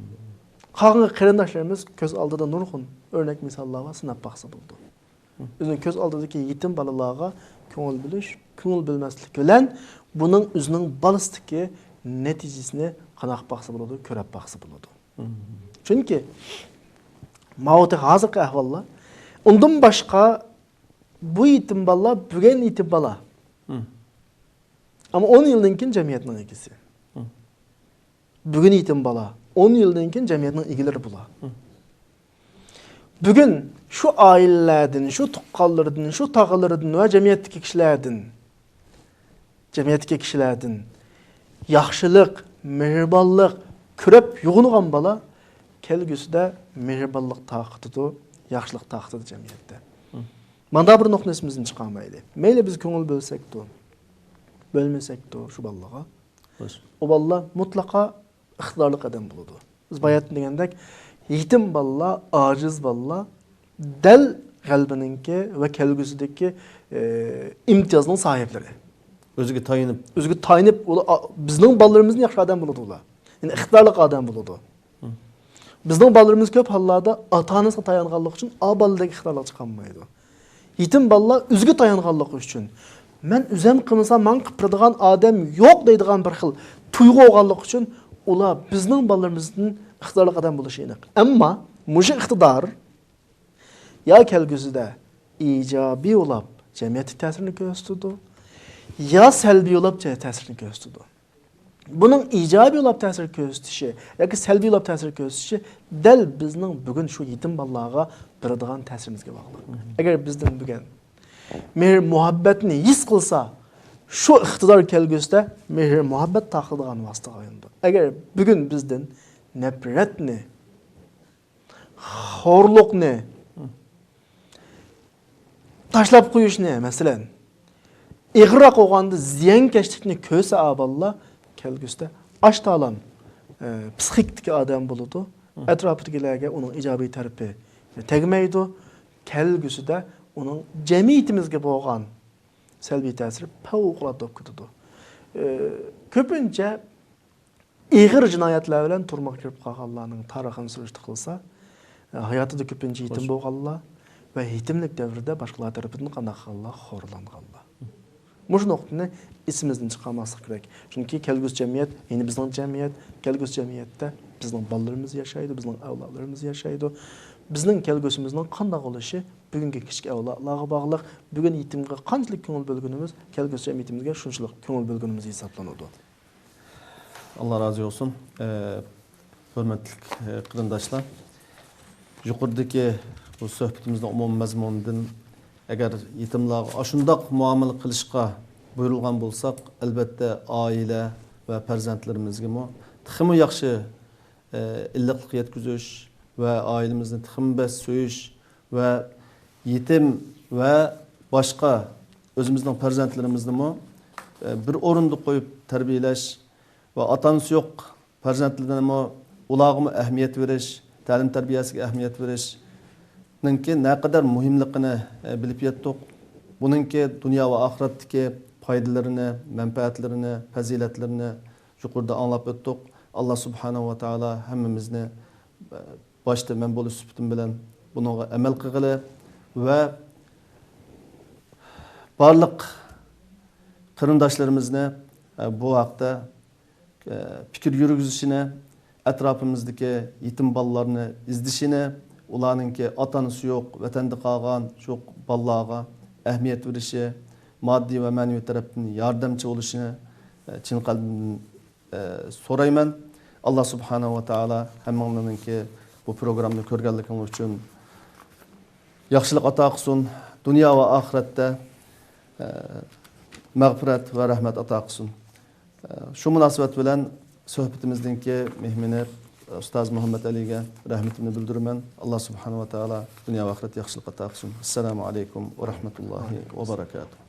قالغان قېرىنداشلىرىمىز كۆز ئالدىدا نۇرغۇن ئۆرنەك مىساللار بار، سىناپ باقسا بولىدۇ. مم. ئۆزىنىڭ كۆز ئالدىدىكى يېتىم بالىلارغا كۆڭۈل بۆلۈش، كۆڭۈل بۆلمەسلىك بىلەن بۇنىڭ ئۆزىنىڭ بالىسىدىكى نەتىجىسىنى قاناپ باقسا بولىدۇ، كۆرۈپ باقسا بولىدۇ. مم. چۈنكى ماۋۇ تېخى ھازىرقى ئەھۋاللار. ئۇندىن باشقا بۇ يېتىم بالىلار بۈگۈن يېتىم بالا. مم. ئەمما ئون يىلدىن كېيىن جەمئىيەتنىڭ ئىگىسى. مم. بۈگۈن يېتىم بالا، ئون يىلدىن كېيىن جەمئىيەتنىڭ ئىگىلىرى بۇلار. مم. بۈگۈن شۇ ئائىلىلەردىن، شۇ تۇغقانلىرىدىن، شۇ تاغىلىرىدىن ۋە جەمئىيەتتىكى كىشىلەردىن جەمئىيەتتىكى كىشىلەردىن ياخشىلىق، مېھرىبانلىق كۆرۈپ يوغىنىغان بالا كەلگۈسىدە مېھرىبانلىق تارقىتىدۇ، ياخشىلىق تارقىتىدۇ جەمئىيەتتە. مم. مانا بىر نۇقتىنى ئېسىمىزدىن چىقارمايلى. مەيلى بىز كۆڭۈل بۆلسەكتۇ، بۆلمىسەكتۇ شۇ بالىلارغا. خوش. ئۇ بالىلار مۇتلەقا ئىقتىدارلىق ئادەم بولىدۇ. بىز باياتىن دېگەندەك، يېتىم بالىلار، ئاجىز بالىلار دەل غەلىبىنىڭكى ۋە كەلگۈسىدىكى، ئى، ئىمتىيازنىڭ ساھىبلىرى. ئۆزىگە تايىنىپ. ئۆزىگە تايىنىپ، ئۇلار، ئا، بىزنىڭ بالىلىرىمىزدىن ياخشى ئادەم بولىدۇ ئۇلار. يەنى ئىقتىدارلىق ئادەم بولىدۇ. ھە. بىزنىڭ بالىلىرىمىز كۆپ ھاللاردا ئاتا-ئانىسىغا تايانغانلىقى ئۈچۈن ئا بالىدەك ئىقتىدارلىق چىقالمايدۇ. يېتىم بالىلار ئۆزىگە تايانغانلىقى ئۈچۈن، مەن ئۆزۈم قىلمىسام ماڭا قىلىپ بېرىدىغان ئادەم يوق دەيدىغان بىر خىل تۇيغۇ بولغانلىقى ئۈچۈن ئۇلار بىزنىڭ بالىلىرىمىزدىن ئىقتىدارلىق ئادەم بولۇشى ئېنىق. ئەمما مۇشۇ ئىقتىدار يا كەلگۈسىدە ئىجابىي بولاپ جەمئىيەتتە تەسىرىنى كۆرسىتىدۇ، يا سەلبىي بولاپ جە-، تەسىرىنى كۆرسىتىدۇ. بۇنىڭ ئىجابىي بولاپ تەسىر كۆرسىتىشى ياكى سەلبىي بولاپ تەسىر كۆرسىتىشى دەل بىزنىڭ بۈگۈن شۇ يېتىم بالىلارغا بېرىدىغان تەسىرىمىزگە باغلىق. مم. ئەگەر بىزدىن بۈگۈن مېھىر-مۇھەببەتنى ھېس قىلسا، شۇ ئىقتىدار كەلگۈسىدە مېھىر-مۇھەببەت تارقىتىدىغان ۋاسىتىگە ئايلىنىدۇ. ئەگەر بۈگۈن بىزدىن نەپرەتنى، خورلۇقنى، تاشلاپ قويۇشنى، مەسىلەن، ئېغىرراق بولغاندا زىيانكەشلىكنى كۆرسە ئا بالىلار، كەلگۈسىدە ئاشتالام، ئە، پسىخىكىدىكى ئادەم بولىدۇ. ئەتراپىدىكىلەرگە ئۇنىڭ ئىجابىي تەرىپى تەگمەيدۇ. كەلگۈسىدە ئۇنىڭ جەمئىيىتىمىزگە بولغان سەلبىي تەسىرى پەۋقۇلئاددە بولۇپ كېتىدۇ. ئە، كۆپىنچە ئېغىر جىنايەتلەر بىلەن تۈرمىگە كىرىپ قالغانلارنىڭ تارىخىنى سۈرۈشتە قىلسا، ھاياتىدا كۆپىنچە يېتىم بولغانلار ۋە يېتىملىك دەۋرىدە باشقىلار تەرىپىدىن قانداق قىلغانلار؟ خورلانغانلار. مۇشۇ نۇقتىنى ئېسىمىزدىن چىقارماسلىق كېرەك. چۈنكى كەلگۈسى جەمئىيەت، يەنى بىزنىڭ جەمئىيەت، كەلگۈسى جەمئىيەتتە بىزنىڭ بالىلىرىمىز ياشايدۇ، بىزنىڭ ئەۋلادلىرىمىز ياشايدۇ. بىزنىڭ كەلگۈسىمىزنىڭ قانداق بولۇشى بۈگۈنكى كىچىك ئەۋلادلارغا باغلىق. بۈگۈن يېتىمگە قانچىلىك كۆڭۈل بۆلگىنىمىز، كەلگۈسى جەمئىيىتىمىزگە شۇنچىلىك كۆڭۈل بۆلگىنىمىز ھېسابلىنىدۇ. ئاللا رازى بولسۇن. ئە، ھۆرمەتلىك، ئە، قېرىنداشلار، يۇقىرىدىكى بۇ سۆھبىتىمىزنىڭ ئومۇمىي مەزمۇنىدىن، ئەگەر يېتىملارغا ئاشۇنداق مۇئامىلە قىلىشقا بۇيرۇلغان بولساق، ئەلۋەتتە ئائىلە ۋە پەرزەنتلىرىمىزگىمۇ تېخىمۇ ياخشى، ئە، ئىللىقلىق يەتكۈزۈش ۋە ئائىلىمىزنى تېخىمۇ بەك سۆيۈش ۋە يېتىم ۋە باشقا ئۆزىمىزنىڭ پەرزەنتلىرىمىزنىمۇ، ئە، بىر ئورۇندا قويۇپ تەربىيەلەش ۋە ئاتا-ئانىسى يوق پەرزەنتلىرىنىمۇ، ئۇلارغىمۇ ئەھمىيەت بېرىش، تەلىم-تەربىيەسىگە ئەھمىيەت بېرىشنىڭكى نەقەدەر مۇھىملىقىنى، ئە، بىلىپ يەتتۇق. بۇنىڭكى دۇنيا ۋە ئاخىرەتتىكى پايدىلىرىنى، مەنپەئەتلىرىنى، پەزىلەتلىرىنى يۇقىرىدا ئاڭلاپ ئۆتتۇق. ئاللا سۇبھانەھۇ ۋە تائالا ھەممىمىزنى، ئە، باشتا مەن بولۇش سۈپىتىم بىلەن بۇنىڭغا ئەمەل قىلغىلى ۋە بارلىق قېرىنداشلىرىمىزنى، ئە، بۇ ھەقتە، ئە، پىكىر يۈرگۈزۈشىنى، ئەتراپىمىزدىكى يېتىم بالىلارنى ئىزدىشىنى، ئۇلارنىڭكى ئاتا-ئانىسى يوق، ۋەتەندە قالغان شۇ بالىلارغا ئەھمىيەت بېرىشى، ماددىي ۋە مەنىۋى تەرەپتىن ياردەمچى بولۇشىنى، ئە، چىن قەلبىمدىن ئە، سورايمەن. ئاللا سۇبھانەھۇ ۋە تائالا ھەممىڭلارنىڭكى بۇ پروگراممىنى كۆرگەنلىكىڭلار ئۈچۈن ياخشىلىق ئاتا قىلسۇن. دۇنيا ۋە ئاخىرەتتە، ئە، مەغپىرەت ۋە رەھمەت ئاتا قىلسۇن. ئە، شۇ مۇناسىۋەت بىلەن سۆھبىتىمىزنىڭكى مېھمىنى ئۇستاز مۇھەممەد ئەلىگە رەھمىتىمنى بىلدۈرىمەن. ئاللا سۇبھانەھۇ ۋە تائالا دۇنيا ۋە ئاخىرەتتە ياخشىلىق ئاتا قىلسۇن. ئەسسالامۇ ئەلەيكۇم ۋە رەھمەتۇللاھى ۋە بەرەكاتۇھ.